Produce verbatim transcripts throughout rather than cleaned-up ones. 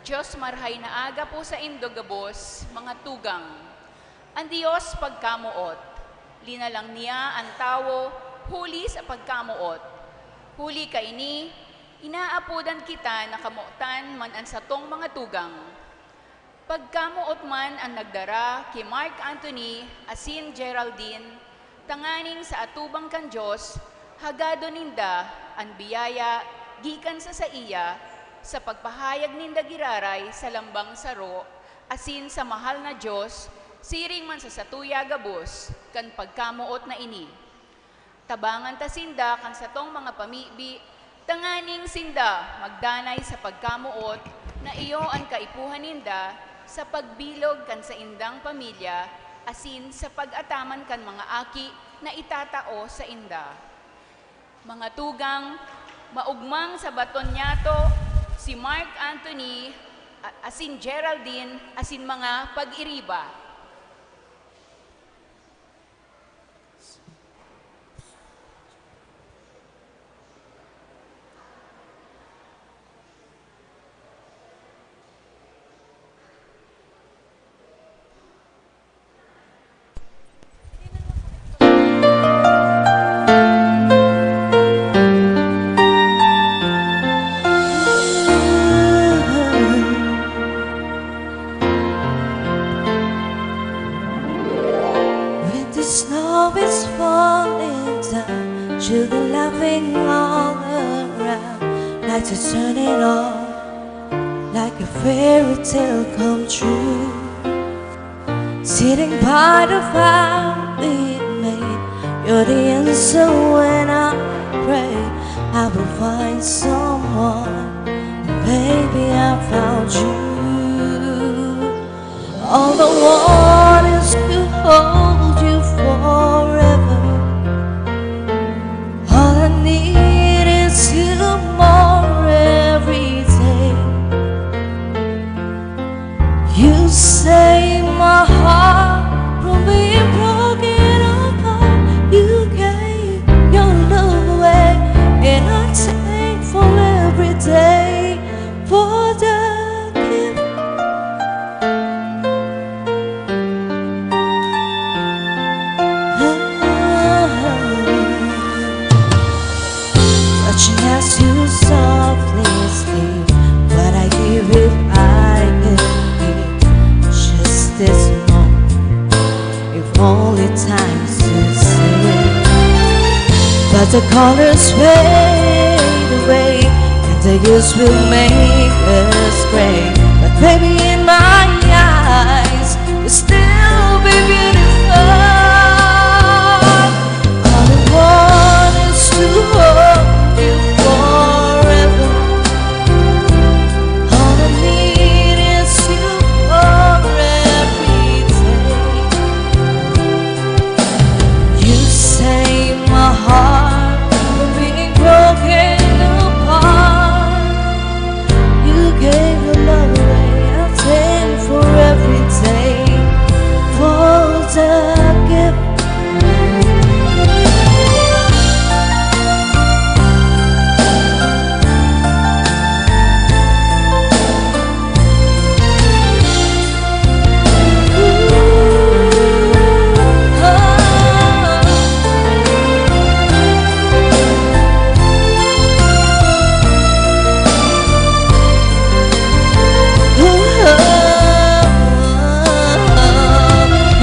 Dios, marhay na aga po saindo gabos, mga tugang. An Dios pagkamoot. Linalang niya an tawo huli sa pagkamoot. Huli kaini, inaapodan kita na kamotan man an satong mga tugang. Pagkamoot man an nagdara ki Mark Anthony asin Geraldine tanganing sa atubang kan Dios, hagadon ninda an biyaya gikan sa saiya sa pagpahayag ninda giraray sa lambang saro asin sa mahal na Dios siring man sa satuya gabos kan pagkamoot na ini. Tabangan ta sinda kan satong mga pamibi, tanganing sinda magdanay sa pagkamoot na iyo an kaipuhan ninda sa pagbilog kan saindang pamilya asin sa pag-ataman kan mga aki na itatao sainda. Mga tugang, maogmang sabaton niyato si Mark Anthony, a-, asin Geraldine, asin mga pag-iriba. When the snow is falling down, children laughing all around, lights are turning on like a fairy tale come true. Sitting by the fire we made, you're the answer when I pray. I will find someone, baby, I found you. All I want is to hold you forever. All I need is you more every day. You save my heart from being broken apart. You gave your love away, and I'm thankful every day for the gift. only time to say. But the colors fade away, and the years will make us gray. But baby, in my eyes, you'll still be beautiful. All I want is to hold you forever. All I need is you for every day. You save my heart from being broken apart. You gave your love away, I'll take for every day, for the gift.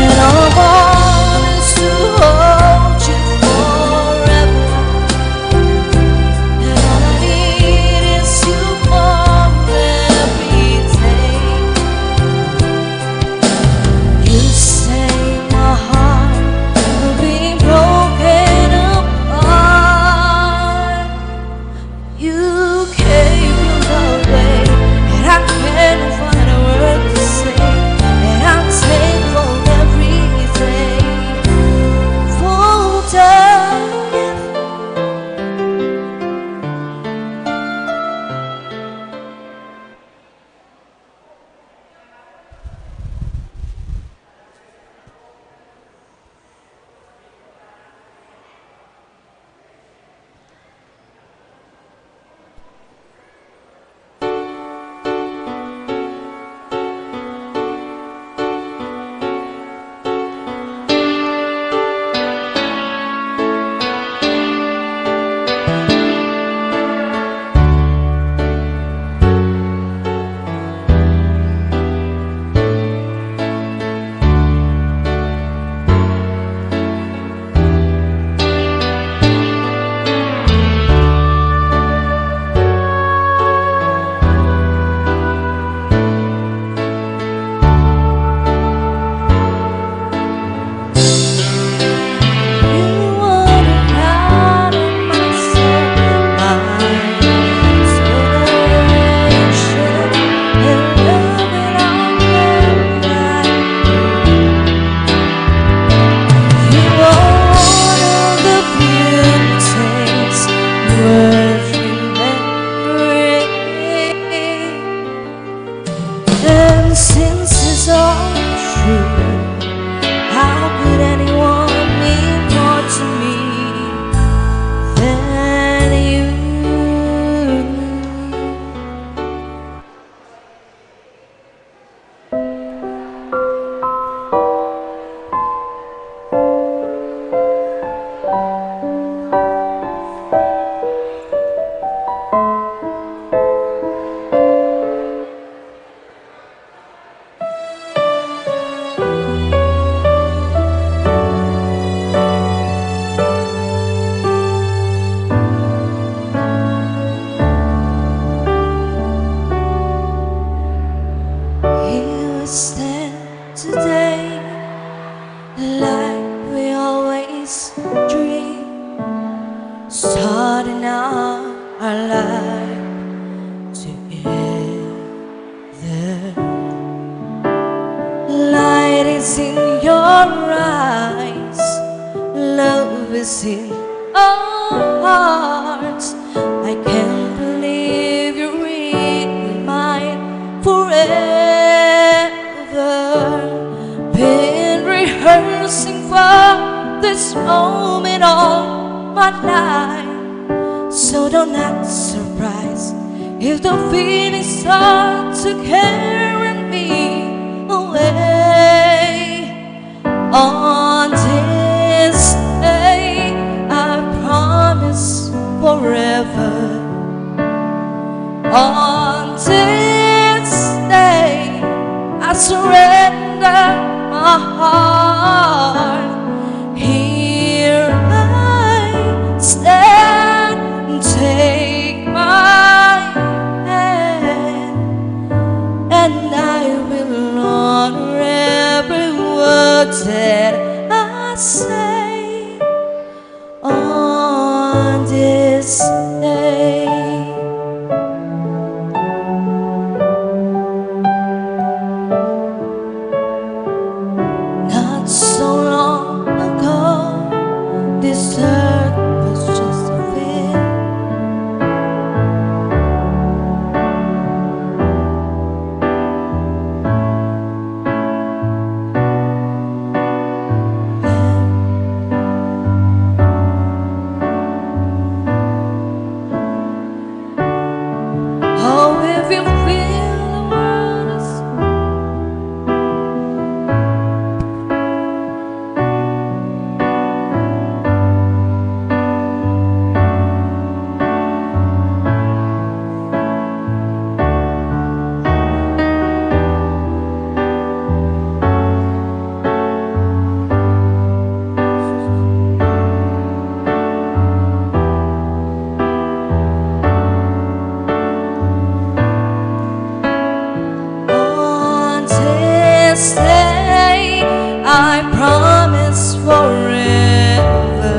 And all I want is to hold you forever. And all I need is you for every day. You save my heart from being broken apart. You gave your love away, and I can't find a word to say. And I'm thankful every day for the gift. And since it's all true, how could anyone mean more to me than you? Here we stand today, like we always dream, starting our life together. Light is in your eyes, love is in our hearts. I can't believe you're really mine forever. Been rehearsing for this moment all my life, so don't act surprised if the feelings start to carry me away. On this day, I promise forever. On this day, I surrender my heart. Did I say on this day? Not so long ago, this earth was just a field. Oh, if you feel the world is On this day, I promise forever.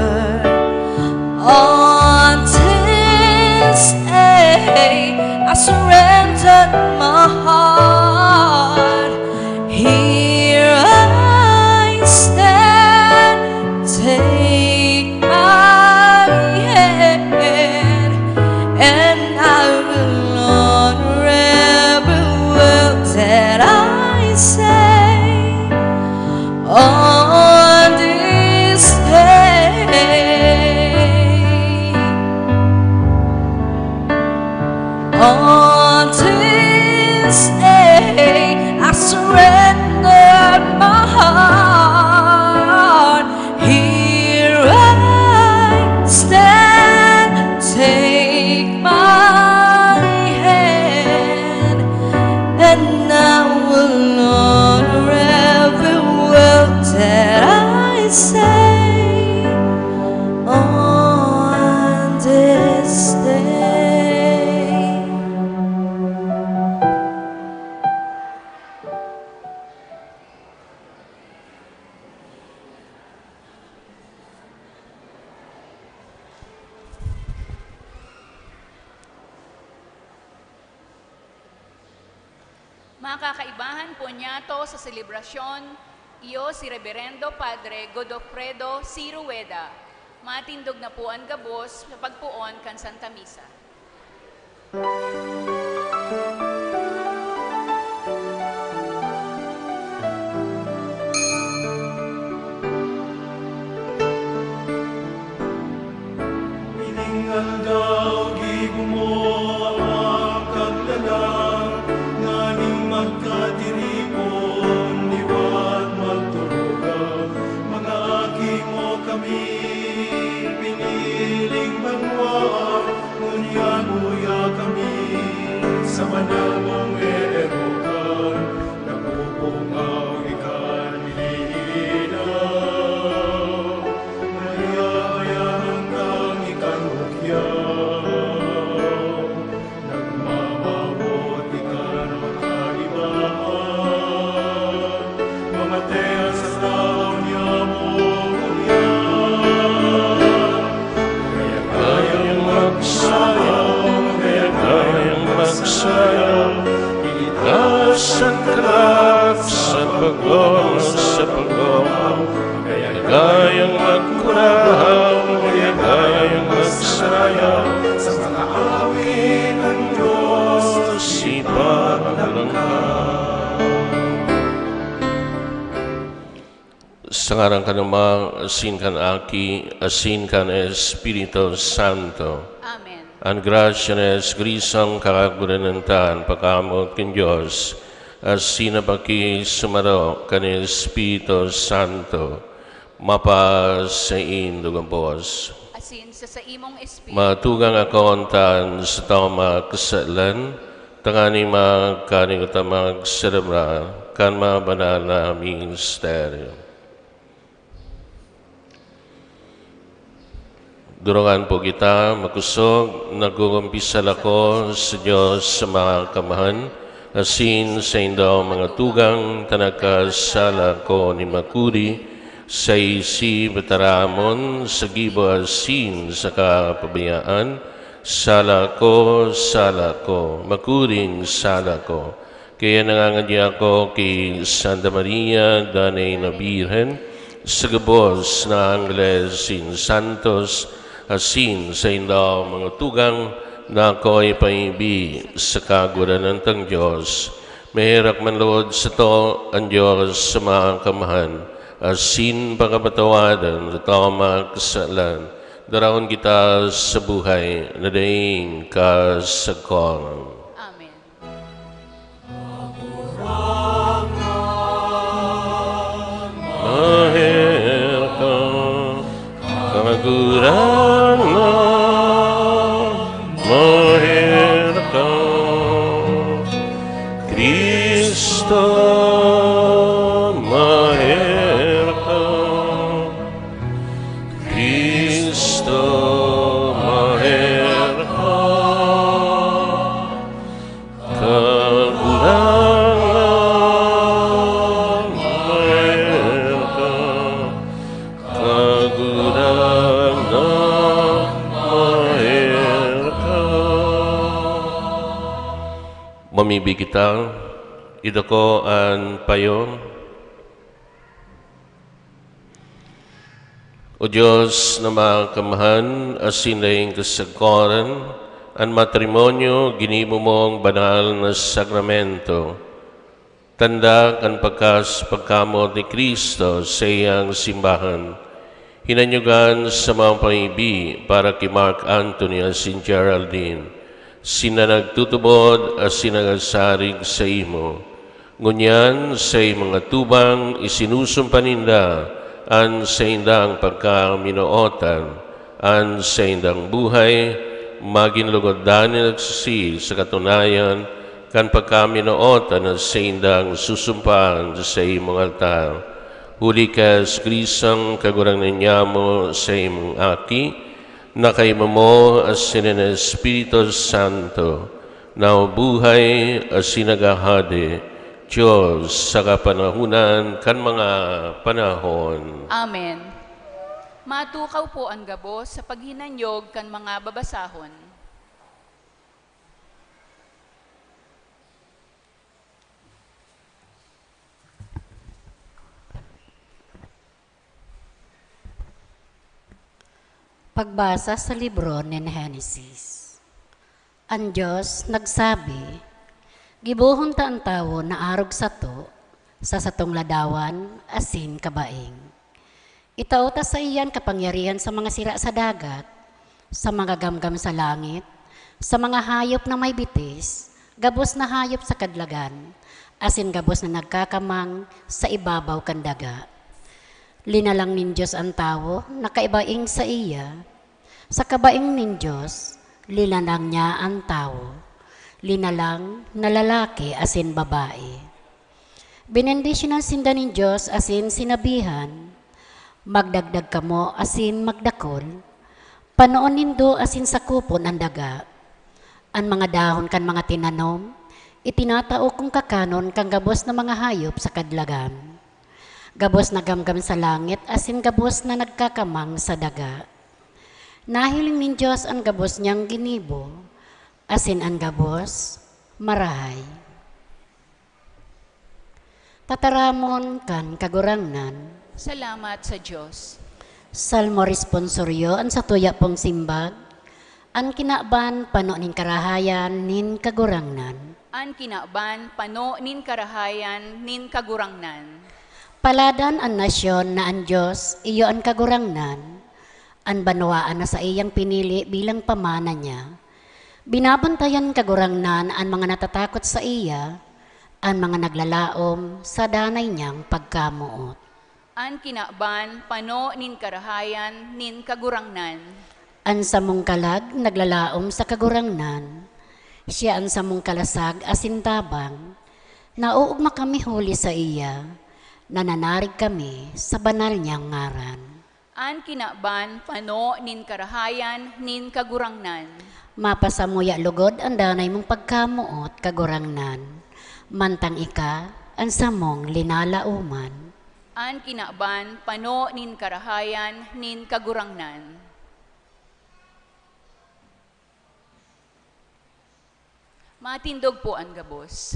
On this day, I surrendered my heart. Here I stand, take my hand, and I will honor every word that I say on this day. On this day, I surrender my heart. Here I stand, take my hand, and I will honor every word that I say on this day. Mga kakaibahan, ponyato sa selebrasyon, iyo si Reberendo Padre Godofredo C. Rueda. Matindog na po an gabos sa pagpoon kan Santa Misa. Ining aldaw, gibo mo ang kaglalang, nganing magkatiripon, liwat magturugang. Mga aki mo kami, piniling banwaan, ngunyan uya kami sa banal mong erokan, nagbubunga ikan hilinaw, nayayahan kang ikan bukyaw. Nagmamawot ikan kaibahan, mamatean sa taon niya buhon niya. Kaya kayang magsayaw, kaya kayang magsayaw, itaas ang kalak sa paglaom, sa paglaom. Kaya kayang magkurahaw, kaya kayang magsayaw, sa mga awit ng Diyos, sipa ang langka. Sa ngaran kan Ama, asin kan Aki, asin kan Espiritu Santo. Amen. An grasya ni Jesu-Cristo, an kagurangnan ta, an pag-amot kan Dios, asin an pakisumaro kan Espiritu Santo, mapasaindo gabos. Asin sa saimong espiritu. Matugang akon ta an satoman kasalan, tanganing magkaningot ta magselebrar kan mga banal na misteryo. Durungan po kita, makosog, nagkukumpisal ako sa Dios sa mga kaamahan, Asin saindo mga tugang, ta nagkasala ko nin makuri, sa isip, taramon, sa gibo asin sa kapabayaan. Sala ko, sala ko, makuring sala ko. Kaya nangangadi ako ki Santa Maria, danay na Birhen, sa gabos na anggeles asin santos, asin saindo mga tugang, na ako ipaibi sa Kagurangnan tang Dios. Maherak man logod sato an Dios sa mga kamahan, asin pakapatawadan sato mga kasalan. Daraon kita sa buhay na daing kasagkoran. Amen. Maherak ka, Kagurangnan, maherak ka. Cristo, maherak ka. Cristo, maherak ka. Kagurangnan, maherak ka. Kagurangnan, maherak ka. Mamibi kita, idako an payo. O Dios na makamhan asin daing kasagkoran, an matrimonyo ginibo mong banal na sakramento, tanda kan pagkas-, pagkamoot ni Cristo sa iyang simbahan. Hinanyugan sa mga paibi para ki Mark Anthony asin Geraldine, sinda nagtutubod asin nagasarig saimo. Ngunyan, sa mga tubang isinusumpa ninda an saindang pagkaminootan, an saindang buhay magin lugod danay nagsusi sa katunayan kan pagkaminootan na saindang susumpaan sa imong altar. Huli ki Jesu-Cristong Kagurangnan niamo, sa imong Aki, na kaiba mo asin nin Espiritu Santo, na buhay asin naghahade, Dios sa kapanahonan kan mga panahon. Amen. Matukaw po an gabos sa paghinanyog kan mga babasahon. Pagbasa sa libro nin Henesis. An Dios nagsabi, "Gibohon ta an tawo na arog sato, sa satong ladawan asin kabaing. Itao ta saiya an kapangyarihan sa mga sira sa dagat, sa mga gamgam sa langit, sa mga hayop na may bitis, gabos na hayop sa kadlagan, asin gabos na nagkakamang sa ibabaw kan daga." Linalang nin Dios an tawo na kaibaing saiya. Sa kabaing nin Dios, linalang niya an tawo. Linalang na lalaki asin babae. Benendisyonan sinda nin Dios asin sinabihan, "Magdagdag kamo asin magdakul. Panoon nindo asin sakupon an daga. An mga dahon kan mga tinanom, itinatao kong kakanon kan gabos na mga hayop sa kadlagan. Gabos na gamgam sa langit asin gabos na nagkakamang sa daga." Nahiling nin Dios an gabos niyang ginibo, asin an gabos marahay. Tataramon kan Kagurangnan. Salamat sa Dios. Salmo responsorio, an satuya pong simbag, an kinaban pano nin karahayan nin Kagurangnan. An kinaban pano nin karahayan nin Kagurangnan. Paladan an nasyon na an Dios iyo an Kagurangnan, an banwaan na saiyang pinili bilang pamana niya. Binabantayan Kagurangnan an mga natatakot saiya, an mga naglalaom sa danay niyang pagkamoot. An kinaban pano nin karahayan nin Kagurangnan. An samong kalag naglalaom sa Kagurangnan. Siya an samong kalasag asin tabang. Naoogma kami huli saiya, nananarig kami sa banal niyang ngaran. An kinaban pano nin karahayan nin Kagurangnan. Mapasamuya lugod an danay mong pagkamoot, Kagurangnan. Mantang ika an samong linalaoman. An kinaban pano nin karahayan nin Kagurangnan. Matindog po an gabos.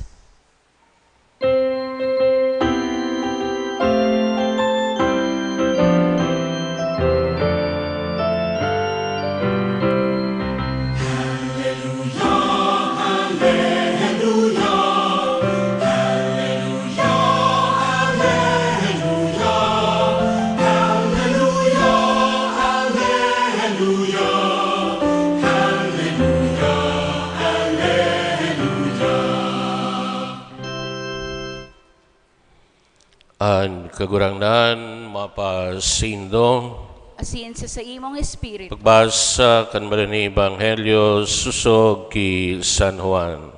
An Kagurangnan mapasaindo. Asin sa saimong espiritu. Pagbasa kan Banal na Ebanghelyo sosog ki San Juan.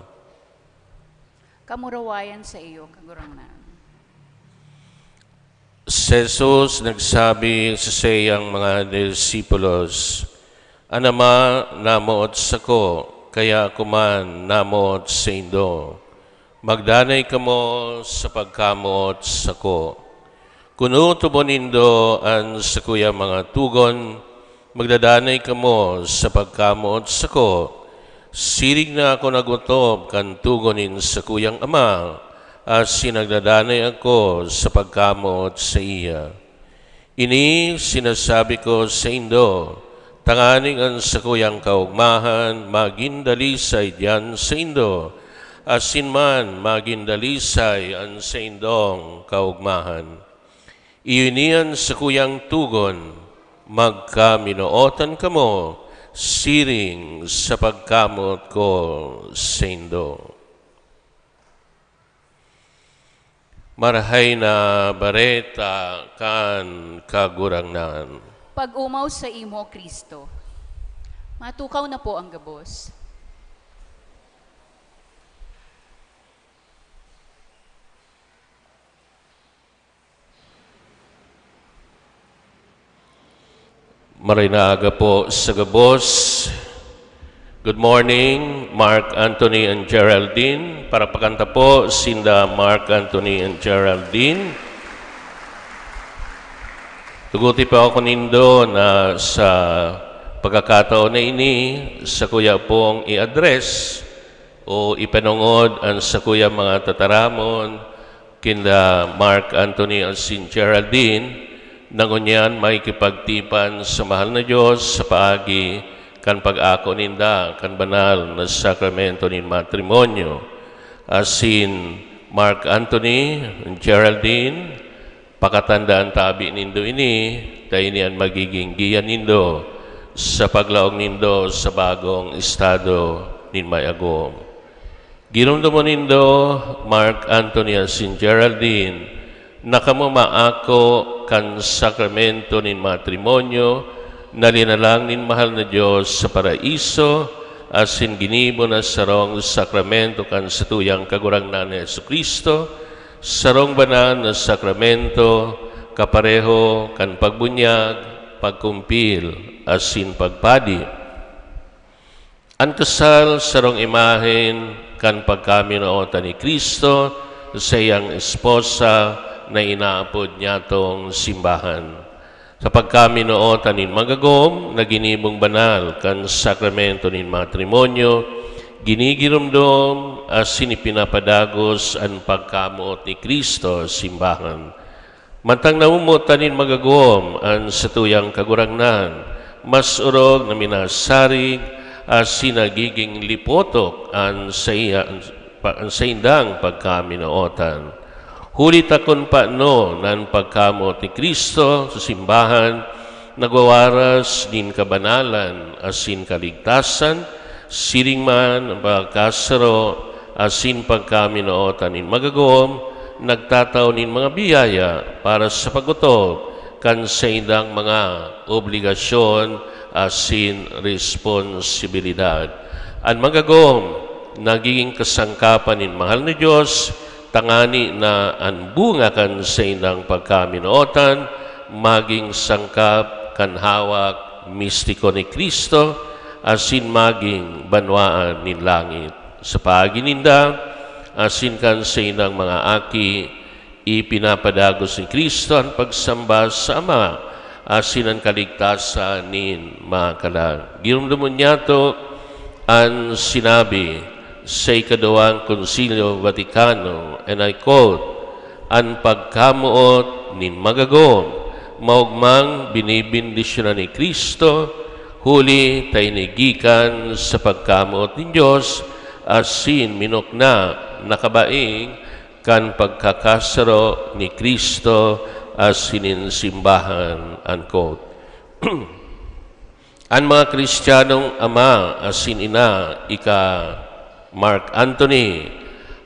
Kamurawayan sa iyo, Kagurangnan. Si Jesus nagsabi sa saiyang mga disipulos, "An Ama namoot sako, kaya ako man namoot saindo. Magdanay kamo sa pagkamoot sako. Kun otobon nindo an sakuyang mga togon, magdadanay kamo sa pagkamoot sako. Siring na ako nag-otob kan togon nin sakuyang Ama, asin nagdadanay ako sa pagkamoot saiya. Ini sinasabi ko saindo, tanganing an sakuyang kaogmahan magin dalisay diyan saindo, asin man magin dalisay an saindong kaogmahan. Iyo ini an sakuyang togon, magkaminootan kamo siring sa pagkamoot ko saindo." Marahay na Bareta kan Kagurangnan. Pag-omaw saimo, Cristo. Matukaw na po ang gabos. Maray na aga po sa gabos. Good morning, Mark Anthony and Geraldine. Palakpakan ta po sinda, Mark Anthony and Geraldine. Tuguti pa ako nindo na sa pagkakataon na ini, sakuya pong i-address o ipanongod an sakuyang mga tataramon kinda Mark Anthony asin Geraldine, na ngunyan makikipagtipan sa mahal na Dios sa paagi kan pag-ako ninda kan banal na sakramento nin matrimonyo. Asin Mark Anthony, Geraldine, pakatandaan tabi nindo ini, ta ini an magiging giya nindo sa paglaog nindo sa bagong estado nin may agom. Giromdomon nindo, Mark Anthony asin Geraldine, na kamo maako kan sakramento nin matrimonyo na linalang nin mahal na Dios sa paraiso, asin ginibo na sarong sakramento kan satuyang Kagurangnan na Jesu-Cristo, sarong banal na sakramento, kapareho kan pagbunyag, pagkumpil, asin pagpadi. An kasal, sarong imahen kan pagkaminootan ni Cristo sa saiyang esposa na inaapod niyatong simbahan. Sa pagkaminootan nin magagom na ginibong banal kan sakramento nin matrimonyo, ginigiromdom asin ipinapadagos an pagkamoot ni Cristo sa simbahan. Mantang namomotan nin magagom an satuyang Kagurangnan, mas orog na minasarig asin nagiging lipotok an saiya, an saindang pagkaminootan. Huli ta kun paano na an pagkamoot ni Cristo sa simbahan nagwawaras nin kabanalan asin kaligtasan, siring man an pagkasaro asin pagkaminootan nin magagom, nagtatao nin mga biyaya para sa pag-otob kan saindang mga obligasyon asin responsibilidad. An magagom nagiging kasangkapan nin mahal na Dios, tangani na an bunga kan saindang pagkaminootan magin sangkap kan hawak mistiko ni Cristo, asin magin banwaan nin langit. Sa paagi ninda, asin kan saindang mga aki, ipinapadagos ni Cristo an pagsamba sa Ama asin an kaligtasan nin mga kalag. Giromdomon niyato an sinabi sa ikaduwang Konsilyo Vaticano, and I quote, "An pagkamoot nin magagom, maogmang binibendisyonan ni Cristo, huli ta ini gikan sa pagkamoot nin Dios, asin minukna na kabaing kan pagkakasaro ni Cristo asin nin simbahan." Unquote. An mga Kristiyanong ama asin ina, ika Mark Anthony,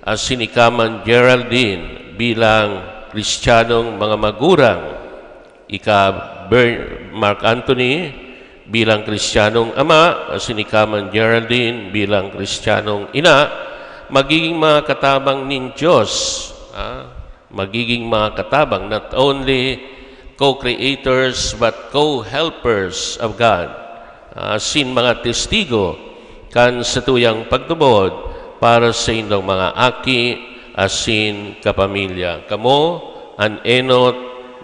asin ika man Geraldine, bilang Kristiyanong mga magurang, ika Ber-, Mark Anthony, bilang Kristiyanong ama, asin ika man Geraldine, bilang Kristiyanong ina, magiging mga katabang nin Dios, ah, magiging mga katabang, not only co-creators, but co-helpers of God, asin mga testigo kan satuyang pagtubod para saindong mga aki asin kapamilya. Kamo an enot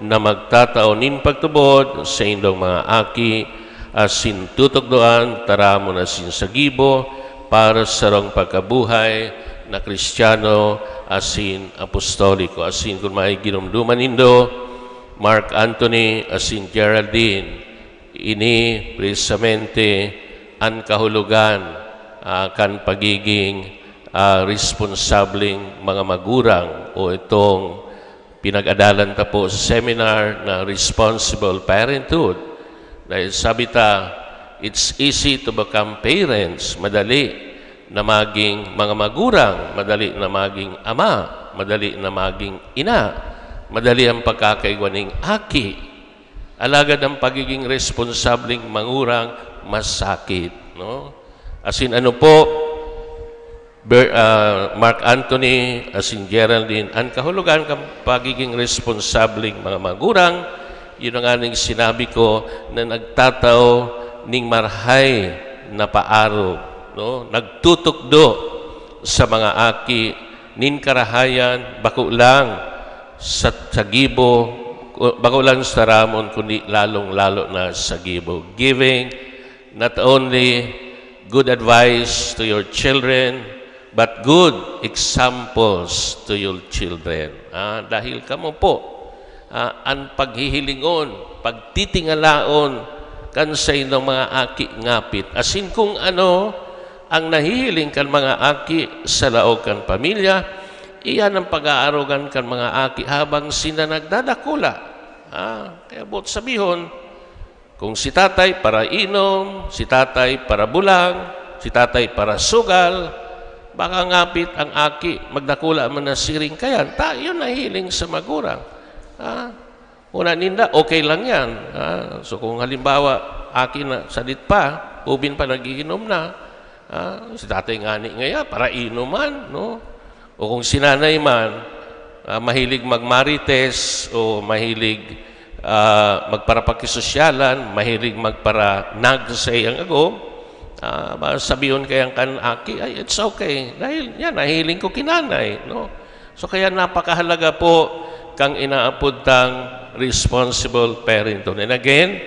na magtatao nin pagtubod saindong mga aki asin tutukdoan, taramon asin sa gibo para sa sarong pagkabuhay na Kristiyano asin apostoliko. Asin kun may ginomdoman nindo, Mark Anthony asin Geraldine, ini precisamente an kahulogan, ah, kan pagiging, ah, responsableng mga magurang o itong pinag-adalan ta po sa seminar na responsible parenthood. Dahil sabi ta, it's easy to become parents. Madali na maging mga magurang, madali na maging ama, madali na maging ina, madali ang pagkakaigwa ning aki. Alagad ang pagiging responsableng mangurang, masakit, no? Asin ano po, Ber-, ah, Mark Anthony, asin Geraldine, an kahulogan kan pagiging responsableng mga magurang, yun na nga ning sinabi ko, na nagtatao ning marahay na paarog, no? Nagtutukdo sa mga aki nin karahayan, bako lang sa, sa gibo, bako lang sa taramon, kundi lalong-lalo na sa gibo. Giving not only good advice to your children, but good examples to your children. Ah, dahil kamo po, ah, an paghihilingon, pagtitingalaon kan saindong mga aki ngapit. Asin kung ano ang nahihiling kan mga aki sa laog kan pamilya, iyan ang pag-aarogan kan mga aki habang sinda nagdadakula. Ah, kaya boot sabihon, kung si tatay parainom, si tatay parabulang, si tatay parasugal, baka ngapit ang aki magdakula man na siring kayan, ta, yun nahihiling sa magurang. Ah, una ninda, okay lang yan. Ah, so kung halimbawa, aki na sadit pa, ubin pa nagiinom na, ah, si tatay ngani ngaya, parainom man, no? O kung si nanay man, ah, mahilig magmarites o mahilig, ah, magparapakisosyalan, mahilig magparanag sa iyang agom, ah, ba-, sabihon kayang kan aki, "Ay, it's okay. Dahil yan, nahiling ko ki nanay," no? So, kaya napakahalaga po kang inaapod tang responsible parenthood. And again,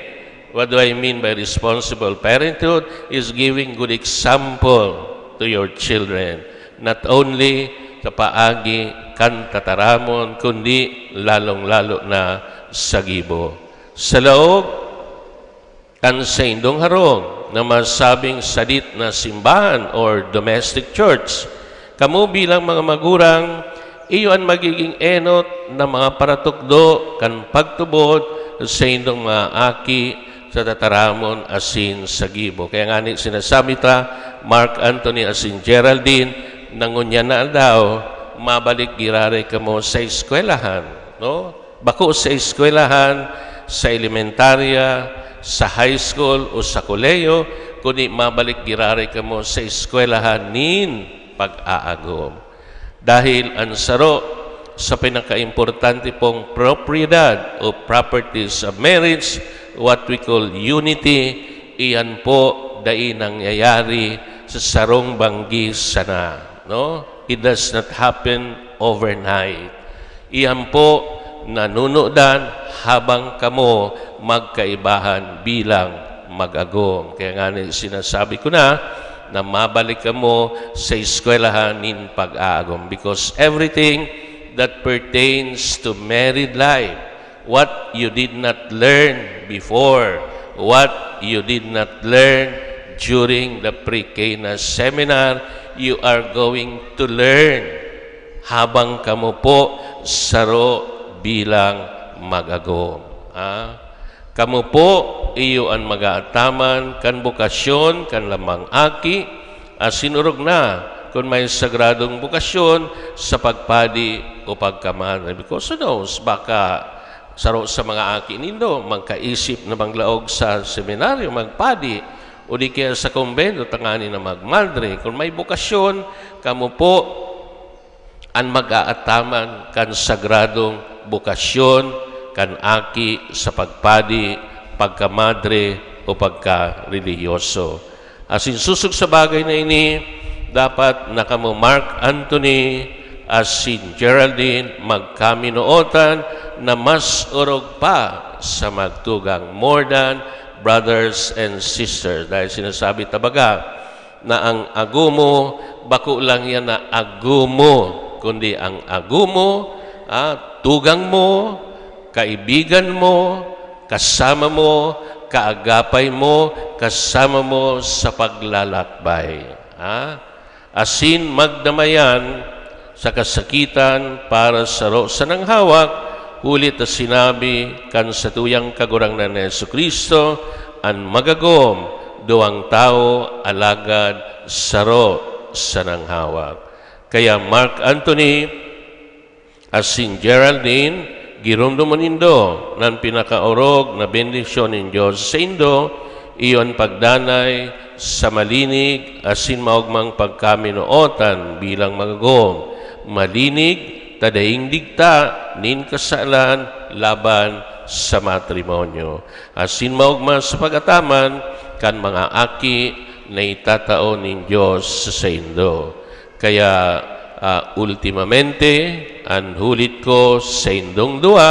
what do I mean by responsible parenthood? Is giving good example to your children. Not only sa paagi kan tataramon, kundi lalong-lalo na sa gibo. Sa laog kan saindong harong na masabing sadit na simbahan or domestic church, kamo bilang mga magurang, iyo an magiging enot na mga paratukdo kan pagtubod sa indong mga aki sa tataramon asin sa gibo. Kaya ngani sinasabi ta, Mark Anthony asin Geraldine, na ngunyan na aldaw, mabalik giraray kamo sa eskwelahan, no? Bako sa eskwelahan, sa elementarya, sa high school o sa kolehiyo, kundi mabalik giraray kamo sa eskwelahan nin pag-aagom. Dahil an saro sa pinakaimportante pong propiedad o properties of marriage, what we call unity, iyan po dai nangyayari sa sarong banggi sana, no? It does not happen overnight. Iyan po nanunudan habang kamo magkaibahan bilang mag-agom. Kaya nga ni, sinasabi ko na, na mabalik kamo sa eskwelahan nin pag-aagom. Because everything that pertains to married life, what you did not learn before, what you did not learn during the pre-K na seminar, you are going to learn habang kamo po saro bilang mag-agom. Ah? Kamo po, iyo an mag-aataman kan bokasyon kan lamang aki, asin orog na kun may sagradong bokasyon sa pagpadi o pagkamadre. Because who knows, baka saro sa mga aki nindo magkaisip na maglaog sa seminaryo, magpadi, o di kaya sa kumbento tanganing na magmadre. Kung may bokasyon, kamo po an mag-aataman kan sagradong bokasyon kan aki sa pagpadi, pagkamadre, o pagkarelihiyoso. Asin sosog sa bagay na ini, dapat na kamo Mark Anthony asin Geraldine magkaminootan na mas orog pa sa magtugang, more than brothers and sisters. Dahil sinasabi ta baga na ang agom mo, bako lang yan na agom mo, kundi ang agom mo, ah, tugang mo, kaibigan mo, kasama mo, kaagapay mo, kasama mo sa paglalakbay. Ha? Asin magdamayan sa kasakitan para saro sanang hawak, huli ta sinabi kan satuyang Kagurangnan na Jesu-Cristo, "An magagom, duwang tawo, alagad saro sanang hawak." Kaya Mark Anthony, asin Geraldine, giromdomon nindo na an pinakaorog na bendisyon nin Dios saindo, iyo an pagdanay sa malinig asin maogmang pagkaminootan bilang magagom. Malinig ta daing digta nin kasalan laban sa matrimonyo, asin maogma sa pag-ataman kan mga aki na itatao nin Dios saindo. Kaya, ah, ultimamente, an hulit ko saindong duwa,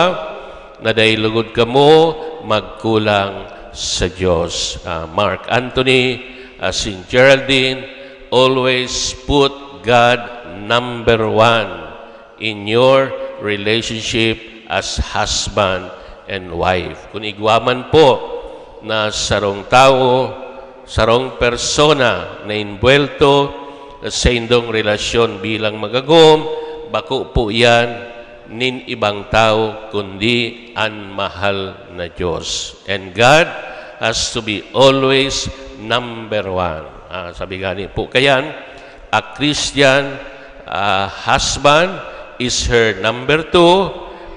na dai lugod kamo magkulang sa Dios. Ah, Mark Anthony, asin Geraldine, always put God number one in your relationship as husband and wife. Kun igwa man po na sarong tawo, sarong persona na inbuwelto sa indong relasyon bilang magagom, bako po iyan nin ibang tawo, kundi an mahal na Dios. And God has to be always number one. Ah, sabi gani po kayan, a Christian, ah, husband is her number two,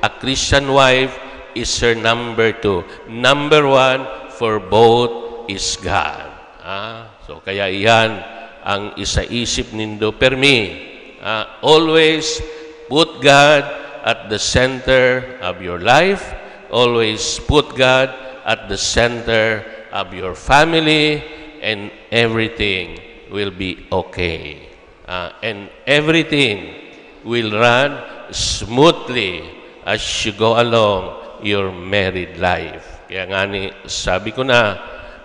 a Christian wife is her number two. Number one for both is God. Ah, so kaya iyan ang isaisip nindo permi. Ah, always put God at the center of your life. Always put God at the center of your family, and everything will be okay. Ah, and everything will run smoothly as you go along your married life. Kaya ngani, sabi ko na,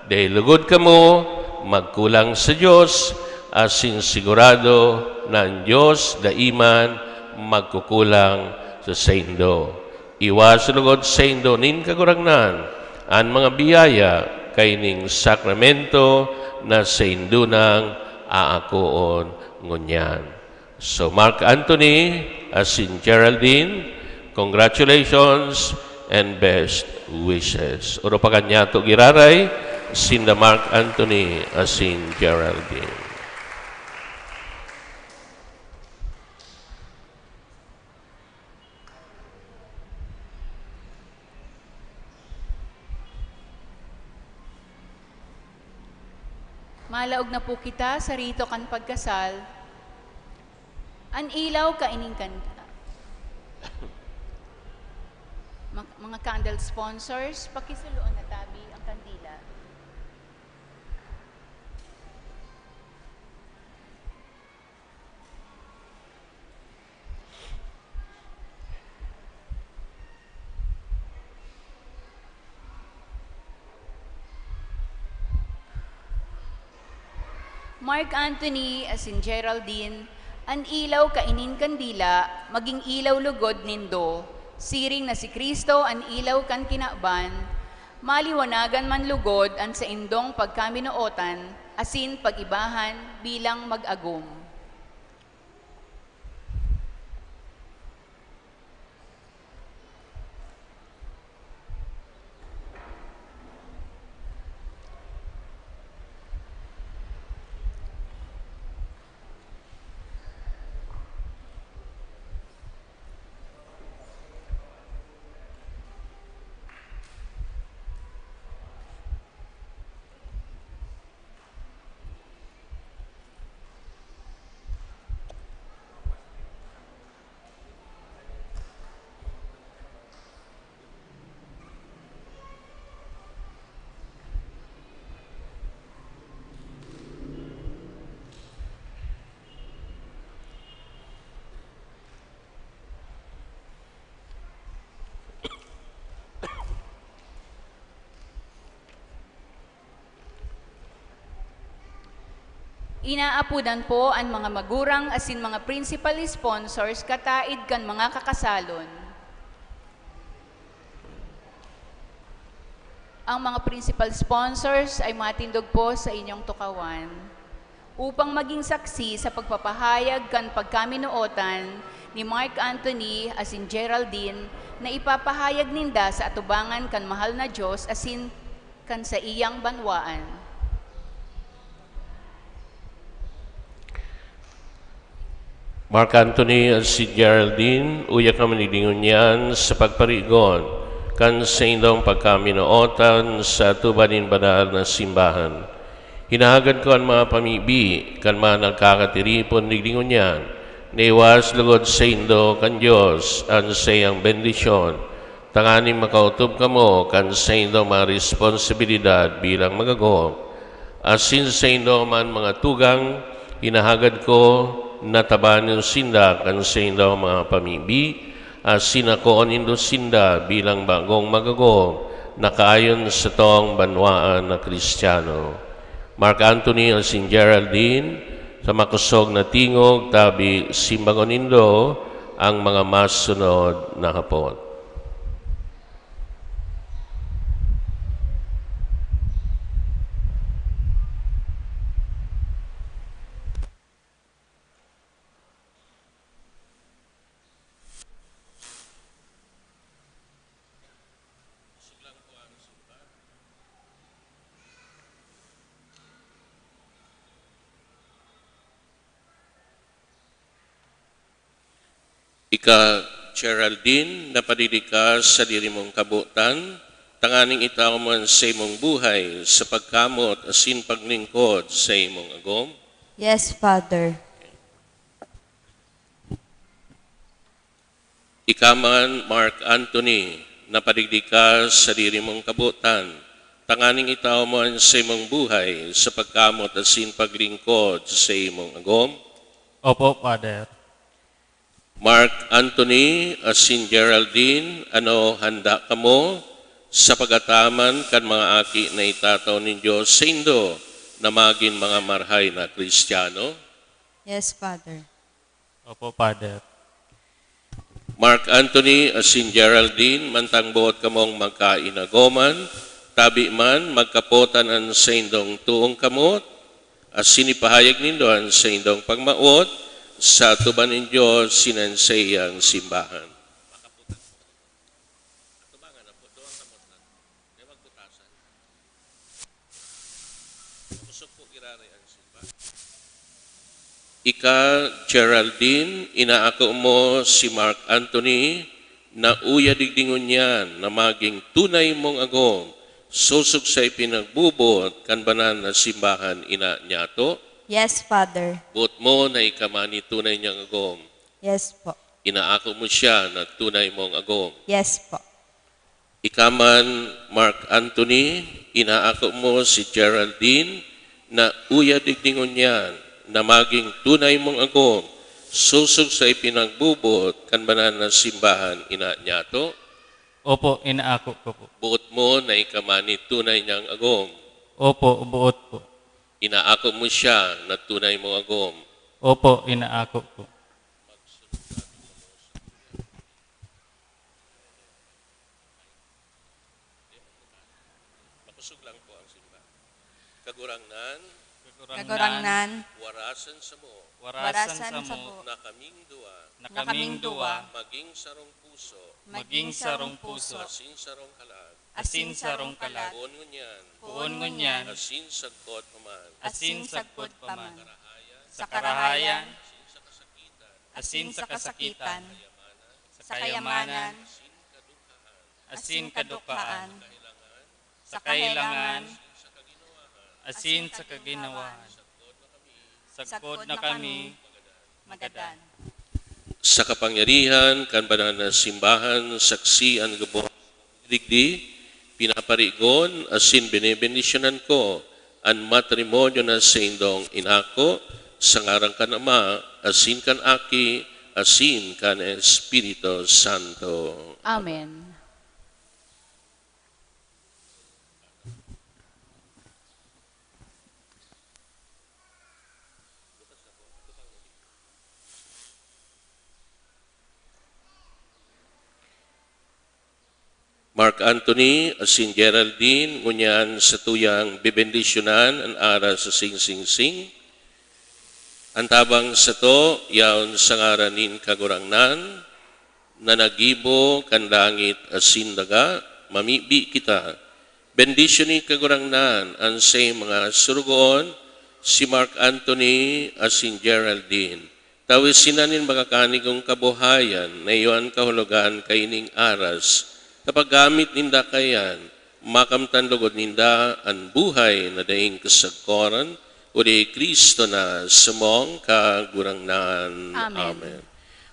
dai lugod kamo magkulang sa Dios, asin sigurado na an Dios dai man magkukulang sa saindo. Igwa lugod saindo nin Kagurangnan an mga biyaya kaining sakramento na saindo nang aakoon ngunyan. So, Mark Anthony asin Geraldine, congratulations and best wishes. Oro pa kanyato giraray, sinda Mark Anthony asin Geraldine. Malaog na po kita sa rito kan pagkasal. An ilaw kaining kan-, mga, mga candle sponsors, pakisuloan na tabi ang kandila. Mark Anthony asin Geraldine, an ilaw kainin kan dila, magin ilaw logod nindo, siring na si Cristo an ilaw kan kinaban, maliwanagan man logod an saindong pagkaminootan asin pag-ibahan bilang mag-agom. Inaapodan po an mga magurang asin mga principal sponsors kataid kan mga kakasalon. Ang mga principal sponsors ay matindog po sa inyong tukawan. Upang magin saksi sa pagpapahayag kan pagkaminootan ni Mark Anthony asin Geraldine na ipapahayag ninda sa atubangan kan mahal na Dios asin kan saiyang banwaan. Mark Anthony asin Geraldine, uya kamo nin ngunyan sa pagparigon kan saindong pagkaminootan sa atubangan nin banal na simbahan. Hinahagad ko an mga pamibi kan mga nagkakatiripon digdi ngunyan na iwas logod saindo kan Dios an saiyang bendisyon, tanganing makaotob kamo kan saindong mga responsibilidad bilang mag-agom. Asin saindo man mga tugang, hinahagad ko na tabanon sinda kan saindong mga pamibi, asin akoon nindo sinda bilang bagong mag-agom na kaayon satong banwaan na Cristiano. Mark Anthony asin Geraldine, sa makosog na tingog, tabi, simbagon nindo ang mga masunod na hapot. Ika, Geraldine, napadidi ka sa sadiri mong kabotan, tanganing itawo mo an saimong buhay sa pagkamot asin paglingkod sa imong agom? Yes, Father. Ika man, Mark Anthony, napadigdi ka sa sadiri mong kabotan, tanganing itawo mo an saimong buhay sa pagkamot asin paglingkod sa imong agom? Opo, Father. Mark Anthony asin Geraldine, ano handa kamo sa pag-ataman kan mga aki na itatao nin Dios saindo na magin mga marahay na Cristiano? Yes, Father. Opo, Father. Mark Anthony asin Geraldine, mantang boot kamong magkainagoman, tabi man, magkapotan an saindong toong kamot, asin ipahayag nindo an saindong pagmawot sa atubangan nin Dios asin an saiyang simbahan. Ika, Geraldine, inaako mo si Mark Anthony na uya digdi ngunyan na magin tunay mong agom, sosog sa ipinagboboot kan banal na simbahan, ina niyato? Yes, Father. Boot mo na ika man ni tunay niyang agom? Yes po. Inaako mo siya na tunay mong agom? Yes po. Ika man, Mark Anthony, inaako mo si Geraldine na uya digdi ngunyan na magin tunay mong agom, sosog sa ipinagboboot kan banal na simbahan, ina niyato? Opo, inaako ko po. Boot mo na ika man ni tunay niyang agom? Opo, boot po. Inaako mo siya na tunay mong agom. Opo, inaako ko. Makosog lang po ang simba. Kagurangnan, Kagurangnan, warasan samo, warasan samo, na kaming duwa, na kaming duwa, maging sarong puso, maging sarong puso, asin sarong kalag, asin sarong kalag, poon ngunyan, poon ngunyan, asin sagkod pa man, asin sagkod pa man, sa karahayan, asin sa kasakitan, asin sa kayamanan, asin kadukhaan, sa kahelangan, asin sa kaginawahan. Sagkod na kami, magadan. Sa kapangyarihan kan banal na simbahan, saksi an gabos digdi, pinaparigon asin binebendisyonan ko an matrimonyo na saindong inako, sa ngaran kan Ama, asin kan Aki, asin kan Espiritu Santo. Amen. Mark Anthony asin Geraldine, ngunyan satuyang bebendisyonan an aras sa singsingsing. An tabang sato, yaon sa ngaran nin Kagurangnan, na naggibo kan langit asin daga, mamibi kita. Bendisyoni, Kagurangnan, an saimong mga surugoon, si Mark Anthony asin Geraldine. Tawe sinda nin makakanigong kabuhayan na iyo an kahulogan kaining aras. Ta paggamit ninda kaiyan, makamtan logod ninda an buhay na daing kasagkoran, uli Cristo na samong Kagurangnan. Amen. Amen.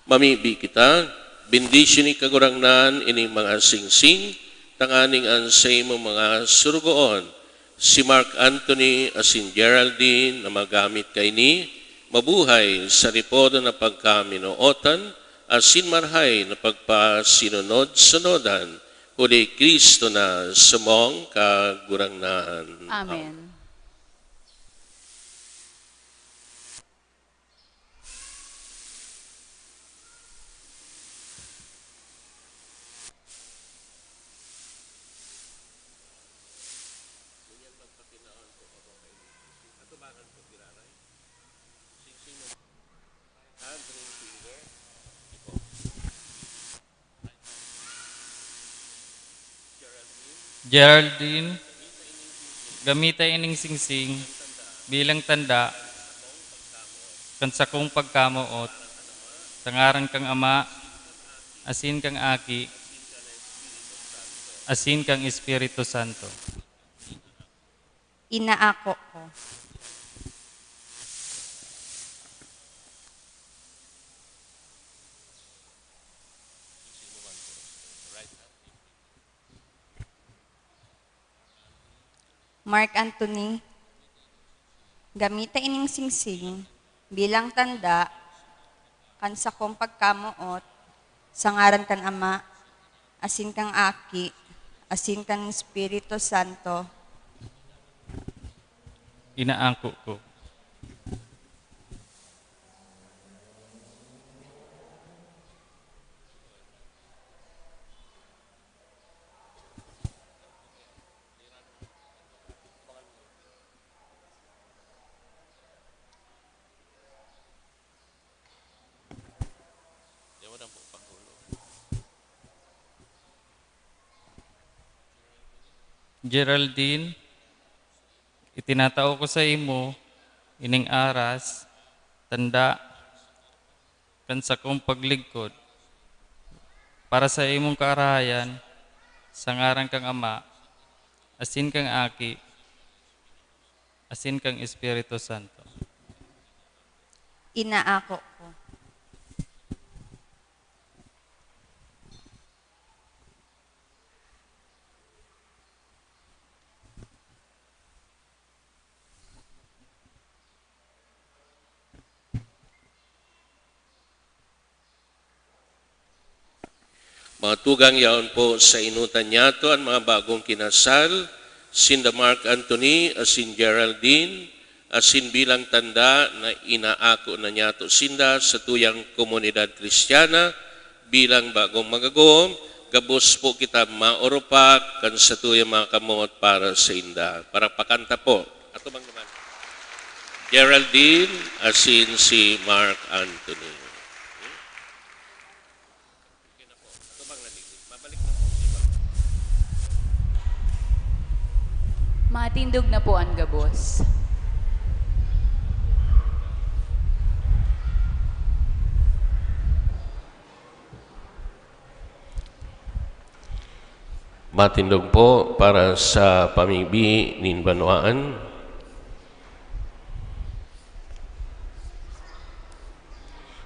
Mamibi kita, bendisyoni, Kagurangnan, ining mga singsing, tanganing an saimong mga surugoon, si Mark Anthony asin Geraldine, na magamit kaini, mabuhay sa ripodo na pagkaminootan asin marahay na pagpasinunod-sunodan, huli Cristo na samong Kagurangnan. Amen. Geraldine, gamita ining singsing bilang tanda kan sakong pagkamoot sa ngaran kan Ama, asin kan Aki, asin kan Espiritu Santo. Inaako ko. Mark Anthony, gamita ining singsing bilang tanda kan sakong pagkamoot sa ngaran kan Ama, asin kan Aki, asin kan Espiritu Santo. Inaako ko. Geraldine, itinatao ko sa imo ining aras, tanda kan sakong paglingkod para sa imong kaarayan, sa ngaran kan Ama, asin kan Aki, asin kan Espiritu Santo. Inaako ko. Mga tugang, yaon po sa inutan niyato an mga bagong kinasal, sinda Mark Anthony asin Geraldine, asin bilang tanda na inaako na niyato sinda sa tuyang komunidad Kristiyana bilang bagong magagom, gabos po kita maorupak kan satuyang mga kamot para sa inda. Para pakanta po. Ato bang naman? Geraldine, asin si Mark Anthony. Matindog na po an gabos. Matindog po para sa pamibi nin banwaan.